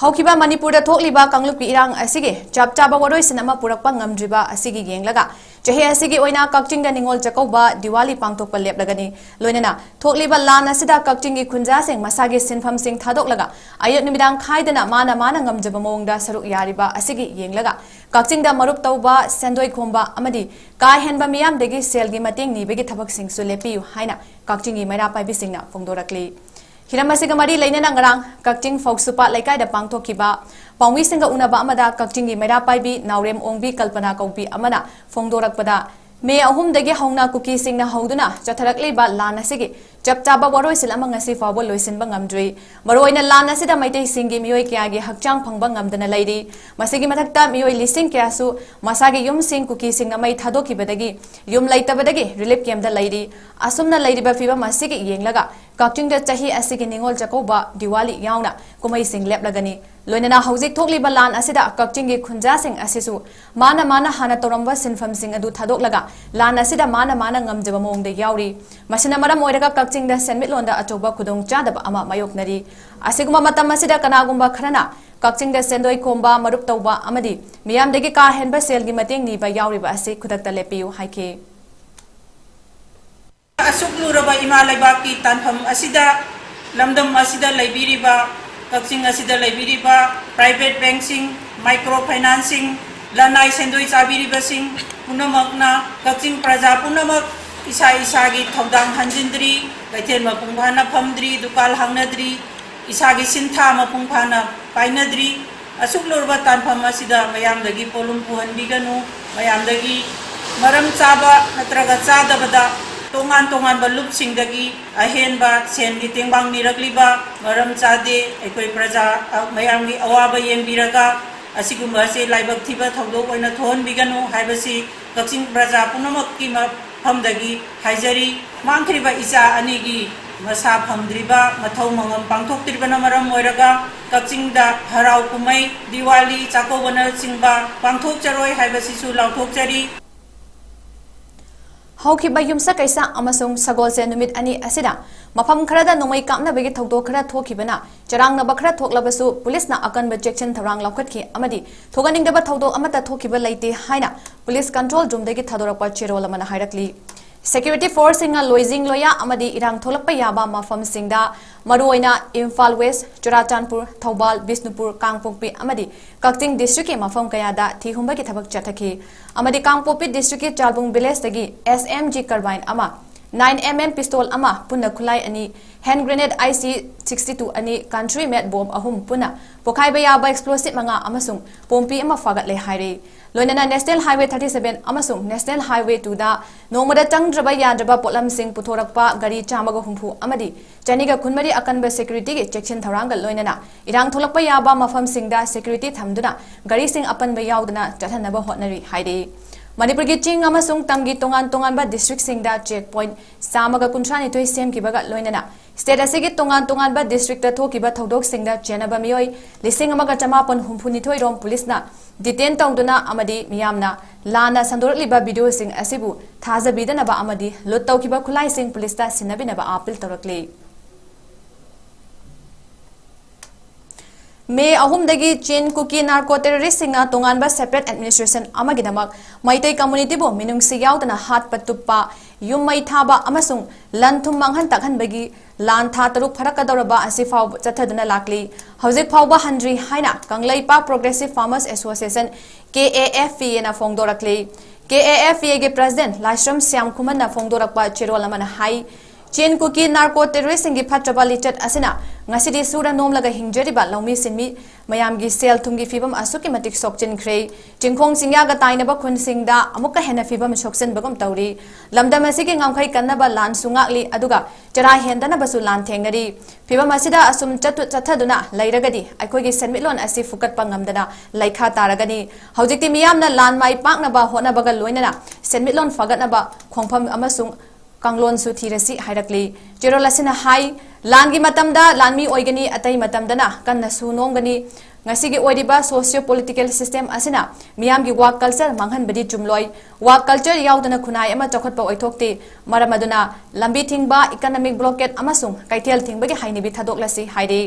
ꯍꯧꯈꯤꯕ ꯃꯅꯤꯄꯨꯔꯗ ꯊꯣꯛꯂꯤꯕ ꯀꯥꯡꯂꯨꯞꯀꯤ ꯏꯔꯥꯡ ꯑꯁꯤꯒꯤ ꯆꯞ ꯆꯥꯕ ꯋꯥꯔꯣꯏꯁꯤꯟ ꯑꯃ ꯄꯨꯔꯛꯄ ꯉꯝꯗ꯭ꯔꯤꯕ ꯑꯁꯤꯒꯤ ꯌꯦꯡꯂꯒ ꯆꯍꯤ ꯑꯁꯤꯒꯤ ꯑꯣꯏꯅ ꯀꯛꯆꯤꯡꯗ ꯅꯤꯉꯣꯜ ꯆꯥꯛꯀꯧꯕ ꯗꯤꯋꯥꯂꯤ ꯄꯥꯡꯊꯣꯛꯄ ꯂꯦꯞꯂꯒꯅꯤ꯫ ꯂꯣꯏꯅꯅ ꯊꯣꯛꯂꯤꯕ ꯂꯥꯟ ꯑꯁꯤꯗ ꯀꯛꯆꯤꯡꯒꯤ ꯈꯨꯟꯖꯥꯁꯤꯡ ꯃꯁꯥꯒꯤ ꯁꯤꯟꯐꯝꯁꯤꯡ ꯊꯥꯗꯣꯛꯂꯒ ꯑꯌꯨꯛ ꯅꯨꯃꯤꯗꯥꯡ ꯈꯥꯏꯗꯅ ꯃꯥꯅ ꯃꯥꯅ ꯉꯝꯖꯕ ꯃꯑꯣꯡꯗ ꯁꯔꯨꯛ ꯌꯥꯔꯤꯕ ꯑꯁꯤꯒꯤ ꯌꯦꯡꯂꯒ ꯀꯛꯆꯤꯡꯗ ꯃꯔꯨꯞ ꯇꯧꯕ, ꯁꯦꯟꯗꯣꯏ ꯈꯣꯝꯕ ꯑꯃꯗꯤ ꯀꯥ ꯍꯦꯟꯕ ꯃꯤꯌꯥꯝꯗꯒꯤ ꯁꯦꯜꯒꯤ ꯃꯇꯦꯡ ꯅꯤꯕꯒꯤ ꯊꯕꯛꯁꯤꯡꯁꯨ ꯂꯦꯞꯄꯤꯌꯨ ꯍꯥꯏꯅ ꯀꯛꯆꯤꯡꯒꯤ ꯃꯩꯔꯥ ꯄꯥꯏꯕꯤꯁꯤꯡꯅ ꯐꯣꯡꯗꯣꯔꯛꯂꯤ꯫ ꯍꯤꯔꯝ ꯑꯁꯤꯒ ꯃꯔꯤ ꯂꯩꯅꯅ ꯉꯔꯥꯡ ꯀꯛꯆꯤꯡ ꯐꯧꯁꯨꯄꯥꯠ ꯂꯩꯀꯥꯏꯗ ꯄꯥꯡꯊꯣꯛꯈꯤꯕ ꯄꯥꯎꯃꯤꯁꯤꯡꯒ ꯎꯅꯕ ꯑꯃꯗ ꯀꯛꯆꯤꯡꯒꯤ ꯃꯩꯔꯥ ꯄꯥꯏꯕꯤ ꯅꯥꯎꯔꯦꯝ ꯑꯣꯡꯕꯤ ꯀꯜꯄꯅꯥ ꯀꯧꯕꯤ ꯑꯃꯅ ꯐꯣꯡꯗꯣꯔꯛꯄꯗ, ꯃꯦ ꯑꯍꯨꯝꯗꯒꯤ ꯍꯧꯅ ꯀꯨꯀꯤꯁꯤꯡꯅ ꯍꯧꯗꯨꯅ ꯆꯠꯊꯔꯛꯂꯤꯕ ꯂꯥꯟ ꯑꯁꯤꯒꯤ ꯆꯞ ꯆꯥꯕ ꯋꯥꯔꯣꯏꯁꯤꯟ ꯑꯃ ꯉꯁꯤ ꯐꯥꯎꯕ ꯂꯣꯏꯁꯤꯟꯕ ꯉꯝꯗ꯭ꯔꯤ꯫ ꯃꯔꯨꯑꯣꯏꯅ ꯂꯥꯟ ꯑꯁꯤꯗ ꯃꯩꯇꯩꯁꯤꯡꯒꯤ ꯃꯤꯑꯣꯏ ꯀꯌꯥꯒꯤ ꯍꯛꯆꯥꯡ ꯐꯪꯕ ꯉꯝꯗꯅ ꯂꯩꯔꯤ꯫ ꯃꯁꯤꯒꯤ ꯃꯊꯛꯇ ꯃꯤꯑꯣꯏ ꯂꯤꯁꯤꯡ ꯀꯌꯥꯁꯨ ꯃꯁꯥꯒꯤ ꯌꯨꯝꯁꯤꯡ ꯀꯨꯀꯤꯁꯤꯡꯅ ꯃꯩ ꯊꯥꯗꯣꯛꯈꯤꯕꯗꯒꯤ ꯌꯨꯝ ꯂꯩꯇꯕꯗꯒꯤ ꯔꯤꯂꯤꯐ ꯀꯦꯝꯞꯇ ꯂꯩꯔꯤ꯫ ꯑꯁꯨꯝꯅ ꯂꯩꯔꯤꯕ ꯐꯤꯕꯝ ꯑꯁꯤꯒꯤ ꯌꯦꯡꯂꯒ ꯀꯛꯆꯤꯡꯗ ꯆꯍꯤ ꯑꯁꯤꯒꯤ ꯅꯤꯉꯣꯜ ꯆꯥꯛꯀꯧꯕ, ꯗꯤꯋꯥꯂꯤ ꯌꯥꯎꯅ ꯀꯨꯝꯍꯩꯁꯤꯡ ꯂꯦꯞꯂꯒꯅꯤ꯫ ꯂꯣꯏꯅꯅ ꯍꯧꯖꯤꯛ ꯊꯣꯛꯂꯤꯕ ꯂꯥꯟ ꯑꯁꯤꯗ ꯀꯛꯆꯤꯡꯒꯤ ꯈꯨꯟꯖꯥꯁꯤꯡ ꯑꯁꯤꯁꯨ ꯃꯥꯅ ꯃꯥꯅ ꯍꯥꯟꯅ ꯇꯧꯔꯝꯕ ꯁꯤꯟꯐꯝꯁꯤꯡ ꯑꯗꯨ ꯊꯥꯗꯣꯛꯂꯒ ꯂꯥꯟ ꯑꯁꯤꯗ ꯃꯥꯅ ꯃꯥꯅ ꯉꯝꯖꯕ ꯃꯑꯣꯡꯗ ꯌꯥꯎꯔꯤ꯫ ꯃꯁꯤꯅ ꯃꯔꯝ ꯑꯣꯏꯔꯒ ꯀꯛꯆꯤꯡꯗ ꯁꯦꯟꯃꯤꯠꯂꯣꯟꯗ ꯑꯆꯧꯕ ꯈꯨꯗꯣꯡꯆꯥꯗꯕ ꯑꯃ ꯃꯥꯌꯣꯛꯅꯔꯤ꯫ ꯑꯁꯤꯒꯨꯝꯕ ꯃꯇꯝ ꯑꯁꯤꯗ ꯀꯅꯥꯒꯨꯝꯕ ꯈꯔꯅ ꯀꯛꯆꯤꯡꯗ ꯁꯦꯟꯗꯣꯏ ꯈꯣꯝꯕ, ꯃꯔꯨꯞ ꯇꯧꯕ ꯑꯃꯗꯤ ꯃꯤꯌꯥꯝꯗꯒꯤ ꯀꯥ ꯍꯦꯟꯕ ꯁꯦꯜꯒꯤ ꯃꯇꯦꯡ ꯅꯤꯕ ꯌꯥꯎꯔꯤꯕ ꯑꯁꯤ ꯈꯨꯗꯛꯇ ꯂꯦꯞꯄꯤꯌꯨ ꯍꯥꯏꯈꯤ꯫ ꯑꯁꯨꯛ ꯂꯨꯔꯕ ꯏꯃꯥ ꯂꯩꯕꯥꯛꯀꯤ ꯇꯥꯟꯐꯝ ꯑꯁꯤꯗ, ꯂꯝꯗꯝ ꯑꯁꯤꯗ ꯂꯩꯕꯤꯔꯤꯕ, ꯀꯛꯆꯤꯡ ꯑꯁꯤꯗ ꯂꯩꯕꯤꯔꯤꯕ private bankꯁꯤꯡ, micro financeꯁꯤꯡ, ꯂꯅꯥꯏ ꯁꯦꯟꯗꯣꯏ ꯆꯥꯕꯤꯔꯤꯕꯁꯤꯡ ꯄꯨꯝꯅꯃꯛꯅ, ꯀꯛꯆꯤꯡ ꯄ꯭ꯔꯖꯥ ꯄꯨꯝꯅꯃꯛ ꯏꯁꯥ ꯏꯁꯥꯒꯤ ꯊꯧꯗꯥꯡ ꯍꯟꯖꯤꯟꯗ꯭ꯔꯤ, ꯀꯩꯊꯦꯜ ꯃꯄꯨꯡ ꯐꯥꯅ ꯐꯝꯗ꯭ꯔꯤ, ꯗꯨꯀꯥꯟ ꯍꯥꯡꯅꯗ꯭ꯔꯤ, ꯏꯁꯥꯒꯤ ꯁꯤꯟꯊꯥ ꯃꯄꯨꯡ ꯐꯥꯅ ꯄꯥꯏꯅꯗ꯭ꯔꯤ꯫ ꯑꯁꯨꯛ ꯂꯨꯔꯕ ꯇꯥꯟꯐꯝ ꯑꯁꯤꯗ ꯃꯌꯥꯝꯗꯒꯤ ꯄꯣꯠꯂꯨꯝ ꯄꯨꯍꯟꯕꯤꯒꯅꯨ, ꯃꯌꯥꯝꯗꯒꯤ ꯃꯔꯝ ꯆꯥꯕ ꯅꯠꯇ꯭ꯔꯒ ꯆꯥꯗꯕꯗ ꯇꯣꯉꯥꯟ ꯇꯣꯉꯥꯟꯕ ꯂꯨꯞꯁꯤꯡꯗꯒꯤ ꯑꯍꯦꯟꯕ ꯁꯦꯟꯒꯤ ꯇꯦꯡꯕꯥꯡ ꯅꯤꯔꯛꯂꯤꯕ ꯃꯔꯝ ꯆꯥꯗꯦ꯫ ꯑꯩꯈꯣꯏ ꯄ꯭ꯔꯖꯥ, ꯑ, ꯃꯌꯥꯝꯒꯤ ꯑꯋꯥꯕ ꯌꯦꯡꯕꯤꯔꯒ ꯑꯁꯤꯒꯨꯝꯕ ꯑꯁꯤ ꯂꯥꯏꯕꯛ ꯊꯤꯕ ꯊꯧꯗꯣꯛ ꯑꯣꯏꯅ ꯊꯣꯛꯍꯟꯕꯤꯒꯅꯨ ꯍꯥꯏꯕꯁꯤ ꯀꯛꯆꯤꯡ ꯄ꯭ꯔꯖꯥ ꯄꯨꯝꯅꯃꯛꯀꯤ ꯃꯐꯝꯗꯒꯤ ꯍꯥꯏꯖꯔꯤ꯫ ꯃꯥꯡꯈ꯭ꯔꯤꯕ ꯏꯆꯥ ꯑꯅꯤꯒꯤ ꯃꯁꯥ ꯐꯪꯗ꯭ꯔꯤꯕ, ꯃꯊꯧ ꯃꯉꯝ ꯄꯥꯡꯊꯣꯛꯇ꯭ꯔꯤꯕꯅ ꯃꯔꯝ ꯑꯣꯏꯔꯒ ꯀꯛꯆꯤꯡꯗ ꯍꯔꯥꯎ ꯀꯨꯝꯍꯩ, ꯗꯤꯋꯥꯂꯤ, ꯆꯥꯛꯀꯧꯕꯅꯆꯤꯡꯕ ꯄꯥꯡꯊꯣꯛꯆꯔꯣꯏ ꯍꯥꯏꯕꯁꯤꯁꯨ ꯂꯥꯎꯊꯣꯛꯆꯔꯤ꯫ ꯍꯧꯈꯤꯕ ꯌꯨꯝꯁꯀꯩꯁ ꯑꯃꯁꯨꯡ ꯁꯒꯣꯜꯁꯦꯟ ꯅꯨꯃꯤꯠ ꯑꯅꯤ ꯑꯁꯤꯗ ꯃꯐꯝ ꯈꯔꯗ ꯅꯣꯡꯃꯩ ꯀꯥꯞꯅꯕꯒꯤ ꯊꯧꯗꯣꯛ ꯈꯔ ꯊꯣꯛꯈꯤꯕꯅ ꯆꯔꯥꯡꯅꯕ ꯈꯔ ꯊꯣꯛꯂꯕꯁꯨ, ꯄꯨꯂꯤꯁꯅ ꯑꯀꯟꯕ ꯆꯦꯛꯁꯤꯟ ꯊꯧꯔꯥꯡ ꯂꯧꯈꯠꯈꯤ ꯑꯃꯗꯤ ꯊꯣꯛꯍꯟꯅꯤꯡꯗꯕ ꯊꯧꯗꯣꯛ ꯑꯃꯠꯇ ꯊꯣꯛꯈꯤꯕ ꯂꯩꯇꯦ ꯍꯥꯏꯅ ꯄꯨꯂꯤꯁ ꯀꯟꯇ꯭ꯔꯣꯜ ꯔꯨꯝꯗꯒꯤ ꯊꯥꯗꯣꯔꯛꯄ ꯆꯦꯔꯣꯜ ꯑꯃꯅ ꯍꯥꯏꯔꯛꯂꯤ꯫ ꯁꯦꯀ꯭ꯌꯨꯔꯤꯇꯤ ꯐꯣꯔꯁꯁꯤꯡꯅ ꯂꯣꯏꯖꯤꯡ ꯂꯣꯌꯥ ꯑꯃꯗꯤ ꯏꯔꯥꯡ ꯊꯣꯛꯂꯛꯄ ꯌꯥꯕ ꯃꯐꯝꯁꯤꯡꯗ, ꯃꯔꯨꯑꯣꯏꯅ ꯏꯝꯐꯥꯜ ꯋꯦꯁ, ꯆꯨꯔꯥꯆꯥꯟꯄꯨꯔ, ꯊꯧꯕꯥꯜ, ꯕꯤꯁꯅꯨꯄꯨꯔ, ꯀꯥꯡꯄꯣꯛꯄꯤ ꯑꯃꯗꯤ ꯀꯛꯆꯤꯡ ꯗꯤꯁꯇ꯭ꯔꯤꯛꯀꯤ ꯃꯐꯝ ꯀꯌꯥꯗ ꯊꯤꯍꯨꯝꯕꯒꯤ ꯊꯕꯛ ꯆꯠꯊꯈꯤ꯫ ꯑꯃꯗꯤ ꯀꯥꯡꯄꯣꯛꯄꯤ ꯗꯤꯁꯇ꯭ꯔꯤꯛꯀꯤ ꯆꯥꯜꯕꯨꯡ ꯚꯤꯂꯦꯖꯇꯒꯤ ꯑꯦꯁ ꯑꯦꯝ ꯖꯤ ꯀꯔꯕꯥꯏꯟ ꯑꯃ, nine M M pistol ꯑꯃ, ꯄꯨꯟꯅ ꯈꯨꯠꯂꯥꯏ ꯑꯅꯤ, hand grenade I C sixty two ꯑꯅꯤ, country made bomb ꯑꯍꯨꯝ, ꯄꯨꯟꯅ ꯄꯣꯈꯥꯏꯕ ꯌꯥꯕ explosive ꯃꯉꯥ ꯑꯃꯁꯨꯡ ꯄꯣꯝꯄꯤ ꯑꯃ ꯐꯥꯒꯠꯂꯦ ꯍꯥꯏꯔꯤ꯫ ꯂꯣꯏꯅꯅ National Highway thirty seven ꯑꯃꯁꯨꯡ National Highway two ꯗ ꯅꯣꯡꯃꯗ ꯆꯪꯗ꯭ꯔꯕ ꯌꯥꯗ꯭ꯔꯕ ꯄꯣꯠꯂꯝꯁꯤꯡ ꯄꯨꯊꯣꯔꯛꯄ ꯒꯥꯔꯤ ꯆꯥꯝꯃꯒ ꯍꯨꯝꯐꯨ ꯑꯃꯗꯤ ꯆꯅꯤꯒ ꯀꯨꯟꯃꯔꯤ ꯑꯀꯟꯕ security ꯒꯤ ꯆꯦꯛꯁꯤꯟ ꯊꯧꯔꯥꯡꯒ ꯂꯣꯏꯅꯅ ꯏꯔꯥꯡ ꯊꯣꯛꯂꯛꯄ ꯌꯥꯕ ꯃꯐꯝꯁꯤꯡꯗ security ꯊꯝꯗꯨꯅ ꯒꯥꯔꯤꯁꯤꯡ ꯑꯄꯟꯕ ꯌꯥꯎꯗꯅ ꯆꯠꯍꯟꯅꯕ ꯍꯣꯠꯅꯔꯤ ꯍꯥꯏꯔꯤ꯫ ꯃꯅꯤꯄꯨꯔꯒꯤ ꯆꯤꯡ ꯑꯃꯁꯨꯡ ꯇꯝꯒꯤ ꯇꯣꯉꯥꯟ ꯇꯣꯉꯥꯟꯕ district ꯁꯤꯡꯗ check point ꯆꯥꯝꯃꯒ ꯀꯨꯟꯊ꯭ꯔꯥ ꯅꯤꯊꯣꯏ ꯁꯦꯝꯈꯤꯕꯒ ꯂꯣꯏꯅꯅ state ꯑꯁꯤꯒꯤ ꯇꯣꯉꯥꯟ ꯇꯣꯉꯥꯟꯕ district ꯇ ꯊꯣꯛꯈꯤꯕ ꯊꯧꯗꯣꯛꯁꯤꯡꯗ ꯆꯦꯟꯅꯕ ꯃꯤꯑꯣꯏ ꯂꯤꯁꯤꯡ ꯑꯃꯒ ꯆꯃꯥꯄꯟ ꯍꯨꯝꯐꯨ ꯅꯤꯊꯣꯏ ꯔꯣꯝ ꯄꯨꯂꯤꯁꯅ detain ꯇꯧꯗꯨꯅ ꯑꯃꯗꯤ ꯃꯤꯌꯥꯝꯅ ꯂꯥꯟꯅ ꯁꯟꯗꯣꯔꯛꯂꯤꯕ video ꯁꯤꯡ ꯑꯁꯤꯕꯨ ꯊꯥꯖꯕꯤꯗꯅꯕ ꯑꯃꯗꯤ loot ꯇꯧꯈꯤꯕ ꯈꯨꯠꯂꯥꯏꯁꯤꯡ ꯄꯨꯂꯤꯁꯇ ꯁꯤꯟꯅꯕꯤꯅꯕ appeal ꯇꯧꯔꯛꯂꯤ꯫ ꯃꯦ ꯑꯍꯨꯝꯗꯒꯤ ꯆꯤꯟ ꯀꯨꯀꯤ narco terrorist ꯁꯤꯡꯅ ꯇꯣꯉꯥꯟꯕ separate administration ꯑꯃꯒꯤꯗꯃꯛ ꯃꯩꯇꯩ community ꯕꯨ ꯃꯤꯅꯨꯡꯁꯤ ꯌꯥꯎꯗꯅ ꯍꯥꯠꯄ ꯇꯨꯞꯄ, ꯌꯨꯝ ꯃꯩ ꯊꯥꯕ ꯑꯃꯁꯨꯡ ꯂꯟ ꯊꯨꯝ ꯃꯥꯡꯍꯟ ꯇꯥꯛꯍꯟꯕꯒꯤ ꯂꯥꯟ ꯊꯥ ꯇꯔꯨꯛ ꯐꯥꯔꯛꯀꯗꯧꯔꯕ ꯑꯁꯤ ꯐꯥꯎꯕ ꯆꯠꯊꯗꯨꯅ ꯂꯥꯛꯂꯤ꯫ ꯍꯧꯖꯤꯛ ꯐꯥꯎꯕ ꯍꯟꯗ꯭ꯔꯤ ꯍꯥꯏꯅ Kangleipak Progressive Farmers Association, K A F P A ꯅ ꯐꯣꯡꯗꯣꯔꯛꯂꯤ꯫ K A F P A ꯒꯤ president ꯂꯥꯏꯁ꯭ꯔꯝ ꯁ꯭ꯌꯥꯝ ꯈꯨꯃꯟꯅ ꯐꯣꯡꯗꯣꯔꯛꯄ ꯆꯦꯔꯣꯜ ꯑꯃꯅ ꯍꯥꯏ, ꯆꯤꯟ ꯀꯨꯀꯤ narco terrorist ꯁꯤꯡꯒꯤ ꯐꯠꯇ꯭ꯔꯕ ꯂꯤꯆꯠ ꯑꯁꯤꯅ ꯉꯁꯤꯗꯤ ꯁꯨꯔ ꯅꯣꯝꯂꯒ ꯍꯤꯡꯖꯔꯤꯕ ꯂꯧꯃꯤ ꯁꯤꯟꯃꯤ ꯃꯌꯥꯝꯒꯤ ꯁꯦꯜ ꯊꯨꯝꯒꯤ ꯐꯤꯕꯝ ꯑꯁꯨꯛꯀꯤ ꯃꯇꯤꯛ ꯁꯣꯛꯆꯤꯟꯈ꯭ꯔꯦ꯫ ꯆꯤꯡꯈꯣꯡ ꯆꯤꯡꯌꯥꯒ ꯇꯥꯏꯅꯕ ꯈꯨꯟꯁꯤꯡꯗ ꯑꯃꯨꯛꯀ ꯍꯦꯟꯅ ꯐꯤꯕꯝ ꯁꯣꯛꯆꯤꯟꯕꯒꯨꯝ ꯇꯧꯔꯤ꯫ ꯂꯝꯗꯝ ꯑꯁꯤꯒꯤ ꯉꯝꯈꯩ ꯀꯟꯅꯕ ꯂꯥꯟꯁꯨ ꯉꯥꯛꯂꯤ, ꯑꯗꯨꯒ ꯆꯔꯥ ꯍꯦꯟꯗꯅꯕꯁꯨ ꯂꯥꯟ ꯊꯦꯡꯅꯔꯤ꯫ ꯐꯤꯕꯝ ꯑꯁꯤꯗ ꯑꯁꯨꯝ ꯆꯠꯊ-, ꯆꯠꯊꯗꯨꯅ ꯂꯩꯔꯒꯗꯤ ꯑꯩꯈꯣꯏꯒꯤ ꯁꯦꯟꯃꯤꯠꯂꯣꯟ ꯑꯁꯤ ꯐꯨꯀꯠꯄ ꯉꯝꯗꯅ ꯂꯩꯈꯥ ꯇꯥꯔꯒꯅꯤ꯫ ꯍꯧꯖꯤꯛꯇꯤ ꯃꯤꯌꯥꯝꯅ ꯂꯥꯟ ꯃꯥꯏ ꯄꯥꯛꯅꯕ ꯍꯣꯠꯅꯕꯒ ꯂꯣꯏꯅꯅ ꯁꯦꯟꯃꯤꯠꯂꯣꯟ ꯐꯒꯠꯅꯕ ꯈꯣꯡꯐꯝ ꯑꯃꯁꯨꯡ ꯀꯥꯡꯂꯣꯟꯁꯨ ꯊꯤꯔꯁꯤ ꯍꯥꯏꯔꯛꯂꯤ꯫ ꯆꯦꯔꯣꯜ ꯑꯁꯤꯅ ꯍꯥꯏ, ꯂꯥꯟꯒꯤ ꯃꯇꯝꯗ ꯂꯥꯟꯃꯤ ꯑꯣꯏꯒꯅꯤ, ꯑꯇꯩ ꯃꯇꯝꯗꯅ ꯀꯟꯅ ꯁꯨ ꯅꯣꯝꯒꯅꯤ꯫ ꯉꯁꯤꯒꯤ ꯑꯣꯏꯔꯤꯕ socio political system ꯑꯁꯤꯅ ꯃꯤꯌꯥꯝꯒꯤ work culture ꯃꯥꯡꯍꯟꯕꯗꯤ ꯆꯨꯝꯂꯣꯏ꯫ Work culture ꯌꯥꯎꯗꯅ ꯈꯨꯟꯅꯥꯏ ꯑꯃ ꯆꯥꯎꯈꯠꯄ ꯑꯣꯏꯊꯣꯛꯇꯦ꯫ ꯃꯔꯝ ꯑꯗꯨꯅ ꯂꯝꯕꯤ ꯊꯤꯡꯕ, economic blockade ꯑꯃꯁꯨꯡ ꯀꯩꯊꯦꯜ ꯊꯤꯡꯕꯒꯤ ꯍꯩꯅꯕꯤ ꯊꯥꯗꯣꯛꯂꯁꯤ ꯍꯥꯏꯔꯤ꯫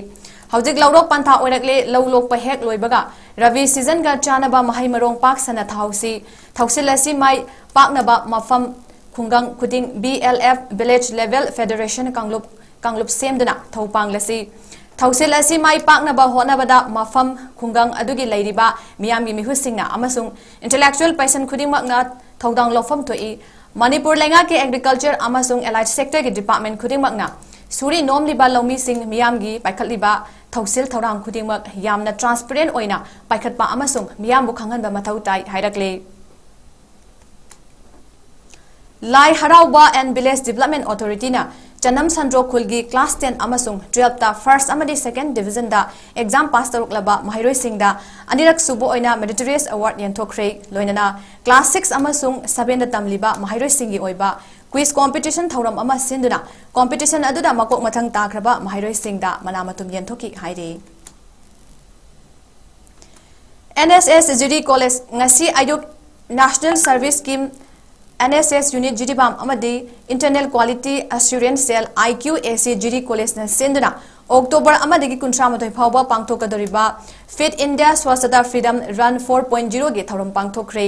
ꯍꯧꯖꯤꯛ ꯂꯧꯔꯣꯛ ꯄꯟꯊꯥ ꯑꯣꯏꯔꯛꯂꯦ꯫ ꯂꯧ ꯂꯣꯛꯄ ꯍꯦꯛ ꯂꯣꯏꯕꯒ ꯔꯕꯤ season ꯒ ꯆꯥꯅꯕ ꯃꯍꯩ ꯃꯔꯣꯡ ꯄꯥꯛ ꯁꯟꯅ ꯊꯥꯍꯧꯁꯤ꯫ ꯊꯧꯁꯤꯜ ꯑꯁꯤ ꯃꯥꯏ ꯄꯥꯛꯅꯕ ꯃꯐꯝ ꯈꯨꯡꯒꯪ ꯈꯨꯗꯤꯡ B L F, Village Level Federation ꯀꯥꯡꯂꯨꯞ, ꯀꯥꯡꯂꯨꯞ ꯁꯦꯝꯗꯨꯅ ꯊꯧ ꯄꯥꯡꯂꯁꯤ꯫ ꯊꯧꯁꯤꯜ ꯑꯁꯤ ꯃꯥꯏ ꯄꯥꯛꯅꯕ ꯍꯣꯠꯅꯕꯗ ꯃꯐꯝ ꯈꯨꯡꯒꯪ ꯑꯗꯨꯒꯤ ꯂꯩꯔꯤꯕ ꯃꯤꯌꯥꯝꯒꯤ ꯃꯤꯍꯨꯠꯁꯤꯡꯅ ꯑꯃꯁꯨꯡ intellectual person ꯈꯨꯗꯤꯡꯃꯛꯅ ꯊꯧꯗꯥꯡ ꯂꯧꯐꯝ ꯊꯣꯛꯏ꯫ ꯃꯅꯤꯄꯨꯔ ꯂꯩꯉꯥꯛꯀꯤ Agriculture ꯑꯃꯁꯨꯡ Allied Sectorꯒꯤ department ꯈꯨꯗꯤꯡꯃꯛꯅ ꯁꯨꯔꯤ ꯅꯣꯝꯂꯤꯕ ꯂꯧꯃꯤꯁꯤꯡ ꯃꯤꯌꯥꯝꯒꯤ ꯄꯥꯏꯈꯠꯂꯤꯕ ꯊꯧꯁꯤꯜ ꯊꯧꯔꯥꯡ ꯈꯨꯗꯤꯡꯃꯛ ꯌꯥꯝꯅ transparent ꯑꯣꯏꯅ ꯄꯥꯏꯈꯠꯄ ꯑꯃꯁꯨꯡ ꯃꯤꯌꯥꯝꯕꯨ ꯈꯪꯍꯟꯕ ꯃꯊꯧ ꯇꯥꯏ ꯍꯥꯏꯔꯛꯂꯤ꯫ ꯂꯥꯏ ꯍꯔꯥꯎꯕ and Village Development Authorityꯅ ꯆꯅꯝ ꯁꯟꯗ꯭ꯔꯣ ꯈꯨꯜꯒꯤ class ten ꯑꯃꯁꯨꯡ twelveꯇ first ꯑꯃꯗꯤ second divisionꯗ exam pass ꯇꯧꯔꯛꯂꯕ ꯃꯍꯩꯔꯣꯏꯁꯤꯡꯗ ꯑꯅꯤꯔꯛ ꯁꯨꯕ ꯑꯣꯏꯅ meritorious award ꯌꯦꯟꯊꯣꯛꯈ꯭ꯔꯦ꯫ ꯂꯣꯏꯅꯅ class six ꯑꯃꯁꯨꯡ sevenꯗ ꯇꯝꯂꯤꯕ ꯃꯍꯩꯔꯣꯏꯁꯤꯡꯒꯤ ꯑꯣꯏꯕ quiz competition ꯊꯧꯔꯝ ꯑꯃ ꯁꯤꯟꯗꯨꯅ competition ꯑꯗꯨꯗ ꯃꯀꯣꯛ ꯃꯊꯪ ꯇꯥꯈ꯭ꯔꯕ ꯃꯍꯩꯔꯣꯏꯁꯤꯡꯗ ꯃꯅꯥ ꯃꯊꯨꯝ ꯌꯦꯟꯊꯣꯛꯈꯤ ꯍꯥꯏꯔꯤ꯫ NSS ꯖꯤꯔꯤ College ꯉꯁꯤ ꯑꯌꯨꯛ National Service Scheme NSS Unit Jiribam ꯑꯃꯗꯤ Internal Quality Assurance Cell IQAC ꯖꯤꯔꯤ Collegeꯅ ꯁꯤꯟꯗꯨꯅ October ꯑꯃꯗꯒꯤ ꯀꯨꯟꯊ꯭ꯔꯥ ꯃꯥꯊꯣꯏ ꯐꯥꯎꯕ ꯄꯥꯡꯊꯣꯛꯀꯗꯧꯔꯤꯕ Fit India Swachhata Freedom Run four point zeroꯒꯤ ꯊꯧꯔꯝ ꯄꯥꯡꯊꯣꯛꯈ꯭ꯔꯦ꯫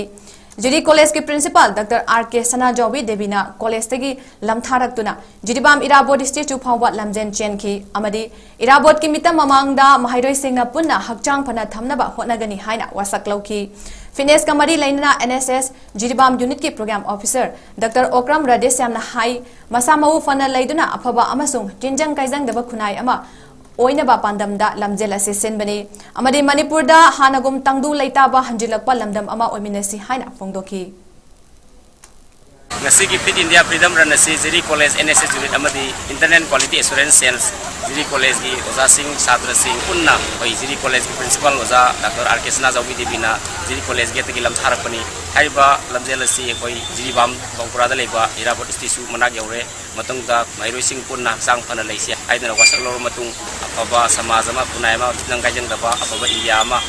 ꯖꯤꯔꯤ Collegeꯀꯤ principal Doctor R K ꯁꯅꯥꯖꯥꯎꯕꯤ ꯗꯦꯕꯤꯅ collegeꯇꯒꯤ ꯂꯝꯊꯥꯔꯛꯇꯨꯅ Jiribam ꯏꯔꯥꯕꯣꯠ statue ꯐꯥꯎꯕ ꯂꯝꯖꯦꯟ ꯆꯦꯟꯈꯤ ꯑꯃꯗꯤ ꯏꯔꯥꯕꯣꯠꯀꯤ ꯃꯤꯇꯝ ꯃꯃꯥꯡꯗ ꯃꯍꯩꯔꯣꯏꯁꯤꯡꯅ ꯄꯨꯟꯅ ꯍꯛꯆꯥꯡ ꯐꯅ ꯊꯝꯅꯕ ꯍꯣꯠꯅꯒꯅꯤ ꯍꯥꯏꯅ ꯋꯥꯁꯛ ꯂꯧꯈꯤ꯫ Fitnessꯀ ꯃꯔꯤ ꯂꯩꯅꯅ NSS Jiribam unitꯀꯤ program officer Doctor Okram ꯔꯥꯙꯦꯁ꯭ꯌꯥꯝꯅ ꯍꯥꯏ, ꯃꯁꯥ ꯃꯎ ꯐꯅ ꯂꯩꯗꯨꯅ ꯑꯐꯕ ꯑꯃꯁꯨꯡ ꯇꯤꯟꯖꯪ ꯀꯥꯏꯖꯪꯗꯕ ꯈꯨꯟꯅꯥꯏ ꯑꯃ ꯑꯣꯏꯅꯕ ꯄꯥꯟꯗꯝꯗ ꯂꯝꯖꯦꯜ ꯑꯁꯤ ꯁꯤꯟꯕꯅꯤ ꯑꯃꯗꯤ ꯃꯅꯤꯄꯨꯔꯗ ꯍꯥꯟꯅꯒꯨꯝ ꯇꯪꯗꯨ ꯂꯩꯇꯥꯕ ꯍꯟꯖꯤꯜꯂꯛꯄ ꯂꯝꯗꯝ ꯑꯃ ꯑꯣꯏꯃꯤꯟꯅꯁꯤ ꯍꯥꯏꯅ ꯐꯣꯡꯗꯣꯛꯈꯤ꯫ ꯉꯁꯤꯒꯤ Fit India Freedom Run ꯑꯁꯤ ꯖꯤꯔꯤ College NSS Unit ꯑꯃꯗꯤ Internal Quality Assurance Cell ꯖꯤꯔꯤ Collegeꯀꯤ ꯑꯣꯖꯥꯁꯤꯡ, ꯁꯥꯇ꯭ꯔꯁꯤꯡ ꯄꯨꯟꯅ ꯑꯩꯈꯣꯏ ꯖꯤꯔꯤ Collegeꯀꯤ principal ꯑꯣꯖꯥ Doctor R K ꯁꯅꯥꯖꯥꯎꯕꯤ ꯗꯦꯕꯤꯅ ꯖꯤꯔꯤ College gateꯇꯒꯤ ꯂꯝꯊꯥꯔꯛꯄꯅꯤ꯫ ꯍꯥꯏꯔꯤꯕ ꯂꯝꯖꯦꯜ ꯑꯁꯤ ꯑꯩꯈꯣꯏ ꯖꯤꯔꯤꯕꯥꯝ ꯕꯥꯎꯄꯨꯔꯥꯗ ꯂꯩꯕ ꯏꯔꯥꯕꯣꯠ statue ꯃꯅꯥꯛ ꯌꯧꯔꯦ꯫ ꯃꯇꯨꯡꯗ ꯃꯍꯩꯔꯣꯏꯁꯤꯡ ꯄꯨꯟꯅ ꯍꯛꯆꯥꯡ ꯐꯅ ꯂꯩꯁꯤ ꯍꯥꯏꯗꯨꯅ ꯋꯥꯁꯛ ꯂꯧꯔꯕ ꯃꯇꯨꯡ, ꯑꯐꯕ ꯁꯃꯥꯖ ꯑꯃ, ꯈꯨꯟꯅꯥꯏ ꯑꯃ, ꯇꯤꯟꯖꯪ ꯀꯥꯏꯖꯪꯗꯕ ꯑꯐꯕ ꯏꯟꯗꯤꯌꯥ ꯑꯃ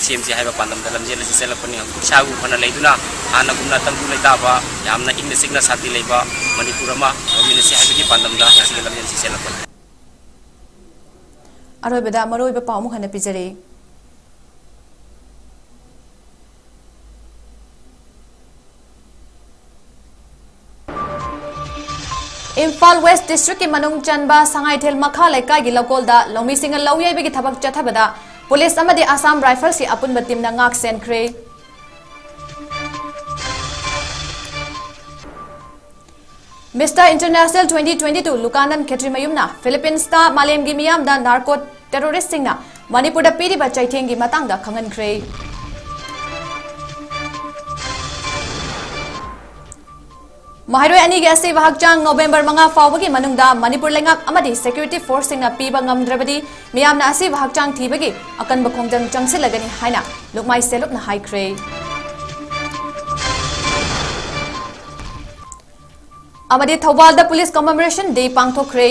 ꯁꯦꯝꯁꯤ ꯍꯥꯏꯕ ꯄꯥꯟꯗꯝꯗ ꯂꯝꯖꯦꯜ ꯑꯁꯤ ꯆꯦꯜꯂꯛꯄꯅꯤ꯫ ꯏꯁꯥꯕꯨ ꯐꯅ ꯂꯩꯗꯨꯅ ꯍꯥꯟꯅꯒꯨꯝꯅ ꯇꯪꯗꯨ ꯂꯩꯇꯥꯕ, ꯌꯥꯝꯅ ꯏꯪꯅ ꯆꯤꯛꯅ ꯁꯥꯟꯇꯤ ꯂꯩꯕ ꯃꯅꯤꯄꯨꯔ ꯑꯃ ꯑꯣꯏꯃꯤꯟꯅꯁꯤ ꯍꯥꯏꯕꯒꯤ ꯄꯥꯟꯗꯝꯗ ꯉꯁꯤꯒꯤ ꯂꯝꯖꯦꯜ ꯑꯁꯤ ꯆꯦꯜꯂꯛꯄꯅꯤ꯫ ꯑꯔꯣꯏꯕꯗ ꯃꯔꯨꯑꯣꯏꯕ ꯄꯥꯎ ꯑꯃꯨꯛ ꯍꯟꯅ ꯄꯤꯖꯔꯤ꯫ ꯏꯝꯐꯥꯜ West Districtꯀꯤ ꯃꯅꯨꯡ ꯆꯟꯕ ꯁꯉꯥꯏꯊꯦꯜ ꯃꯈꯥ ꯂꯩꯀꯥꯏꯒꯤ ꯂꯧꯀꯣꯜꯗ ꯂꯧꯃꯤꯁꯤꯡꯅ ꯂꯧ ꯌꯩꯕꯒꯤ ꯊꯕꯛ ꯆꯠꯊꯕꯗ ꯄꯨꯂꯤꯁ ꯑꯃꯗꯤ Assam Riflesꯀꯤ ꯑꯄꯨꯟꯕ teamꯅ ꯉꯥꯛ ꯁꯦꯟꯈ꯭ꯔꯦ꯫ Mister International twenty twenty-two ꯂꯨꯀꯥꯅꯟ ꯈꯦꯇ꯭ꯔꯤꯃꯌꯨꯝꯅ ꯐꯤꯂꯤꯄꯤꯟꯁꯇ ꯃꯥꯂꯦꯝꯒꯤ ꯃꯤꯌꯥꯝꯗ ꯅꯥꯔꯀꯣ ꯇꯦꯔꯣꯔꯤꯁꯁꯤꯡꯅ ꯃꯅꯤꯄꯨꯔꯗ ꯄꯤꯔꯤꯕ ꯆꯩꯊꯦꯡꯒꯤ ꯃꯇꯥꯡꯗ ꯈꯪꯍꯟꯈ꯭ꯔꯦ꯫ ꯃꯍꯩꯔꯣꯏ ꯑꯅꯤꯒꯤ ꯑꯁꯤꯕ ꯍꯛꯆꯥꯡ ꯅꯣꯕꯦꯝꯕꯔ ꯃꯉꯥ ꯐꯥꯎꯕꯒꯤ ꯃꯅꯨꯡꯗ ꯃꯅꯤꯄꯨꯔ ꯂꯩꯉꯥꯛ ꯑꯃꯗꯤ ꯁꯦꯀ꯭ꯌꯨꯔꯤꯇꯤ ꯐꯣꯔꯁꯁꯤꯡꯅ ꯄꯤꯕ ꯉꯝꯗ꯭ꯔꯕꯗꯤ ꯃꯤꯌꯥꯝꯅ ꯑꯁꯤꯕ ꯍꯛꯆꯥꯡ ꯊꯤꯕꯒꯤ ꯑꯀꯟꯕ ꯈꯣꯡꯖꯪ ꯆꯪꯁꯤꯜꯂꯒꯅꯤ ꯍꯥꯏꯅ ꯂꯨꯛꯃꯥꯏ ꯁꯦꯂꯨꯞꯅ ꯍꯥꯏꯈ꯭ꯔꯦ꯫ ꯑꯃꯗꯤ ꯊꯧꯕꯥꯜꯗ ꯄꯨꯂꯤꯁ ꯀꯃꯦꯃꯣꯔꯦꯁꯟ ꯗꯦ ꯄꯥꯡꯊꯣꯛꯈ꯭ꯔꯦ꯫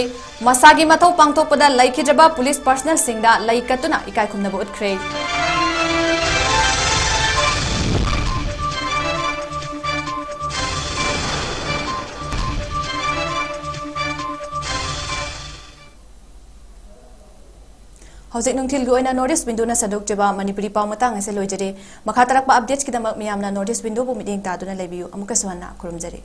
ꯃꯁꯥꯒꯤ ꯃꯊꯧ ꯄꯥꯡꯊꯣꯛꯄꯗ ꯂꯩꯈꯤꯗ꯭ꯔꯕ ꯄꯨꯂꯤꯁ ꯄꯔꯁꯅꯦꯜꯁꯤꯡꯗ ꯂꯩ ꯀꯠꯇꯨꯅ ꯏꯀꯥꯏ ꯈꯨꯝꯅꯕ ꯎꯠꯈ꯭ꯔꯦ꯫ ꯍꯧꯖꯤꯛ ꯅꯨꯡꯊꯤꯜꯒꯤ ꯑꯣꯏꯅ ꯅꯣꯔꯠ ꯏꯁ ꯋꯤꯟꯗꯣꯅ ꯁꯟꯗꯣꯛꯆꯕ ꯃꯅꯤꯄꯨꯔꯤ ꯄꯥꯎ ꯃꯇꯥꯡ ꯑꯁꯤ ꯂꯣꯏꯖꯔꯦ꯫ ꯃꯈꯥ ꯇꯥꯔꯛꯄ ꯑꯞꯗꯦꯠꯁꯀꯤꯗꯃꯛ ꯃꯤꯌꯥꯝꯅ ꯅꯣꯔꯠ ꯏꯁ ꯋꯤꯟꯗꯣꯕꯨ ꯃꯤꯠꯌꯦꯡ ꯇꯥꯗꯨꯅ ꯂꯩꯕꯤꯌꯨ꯫ ꯑꯃꯨꯛꯀꯁꯨ ꯍꯟꯅ ꯈꯨꯔꯨꯝꯖꯔꯤ꯫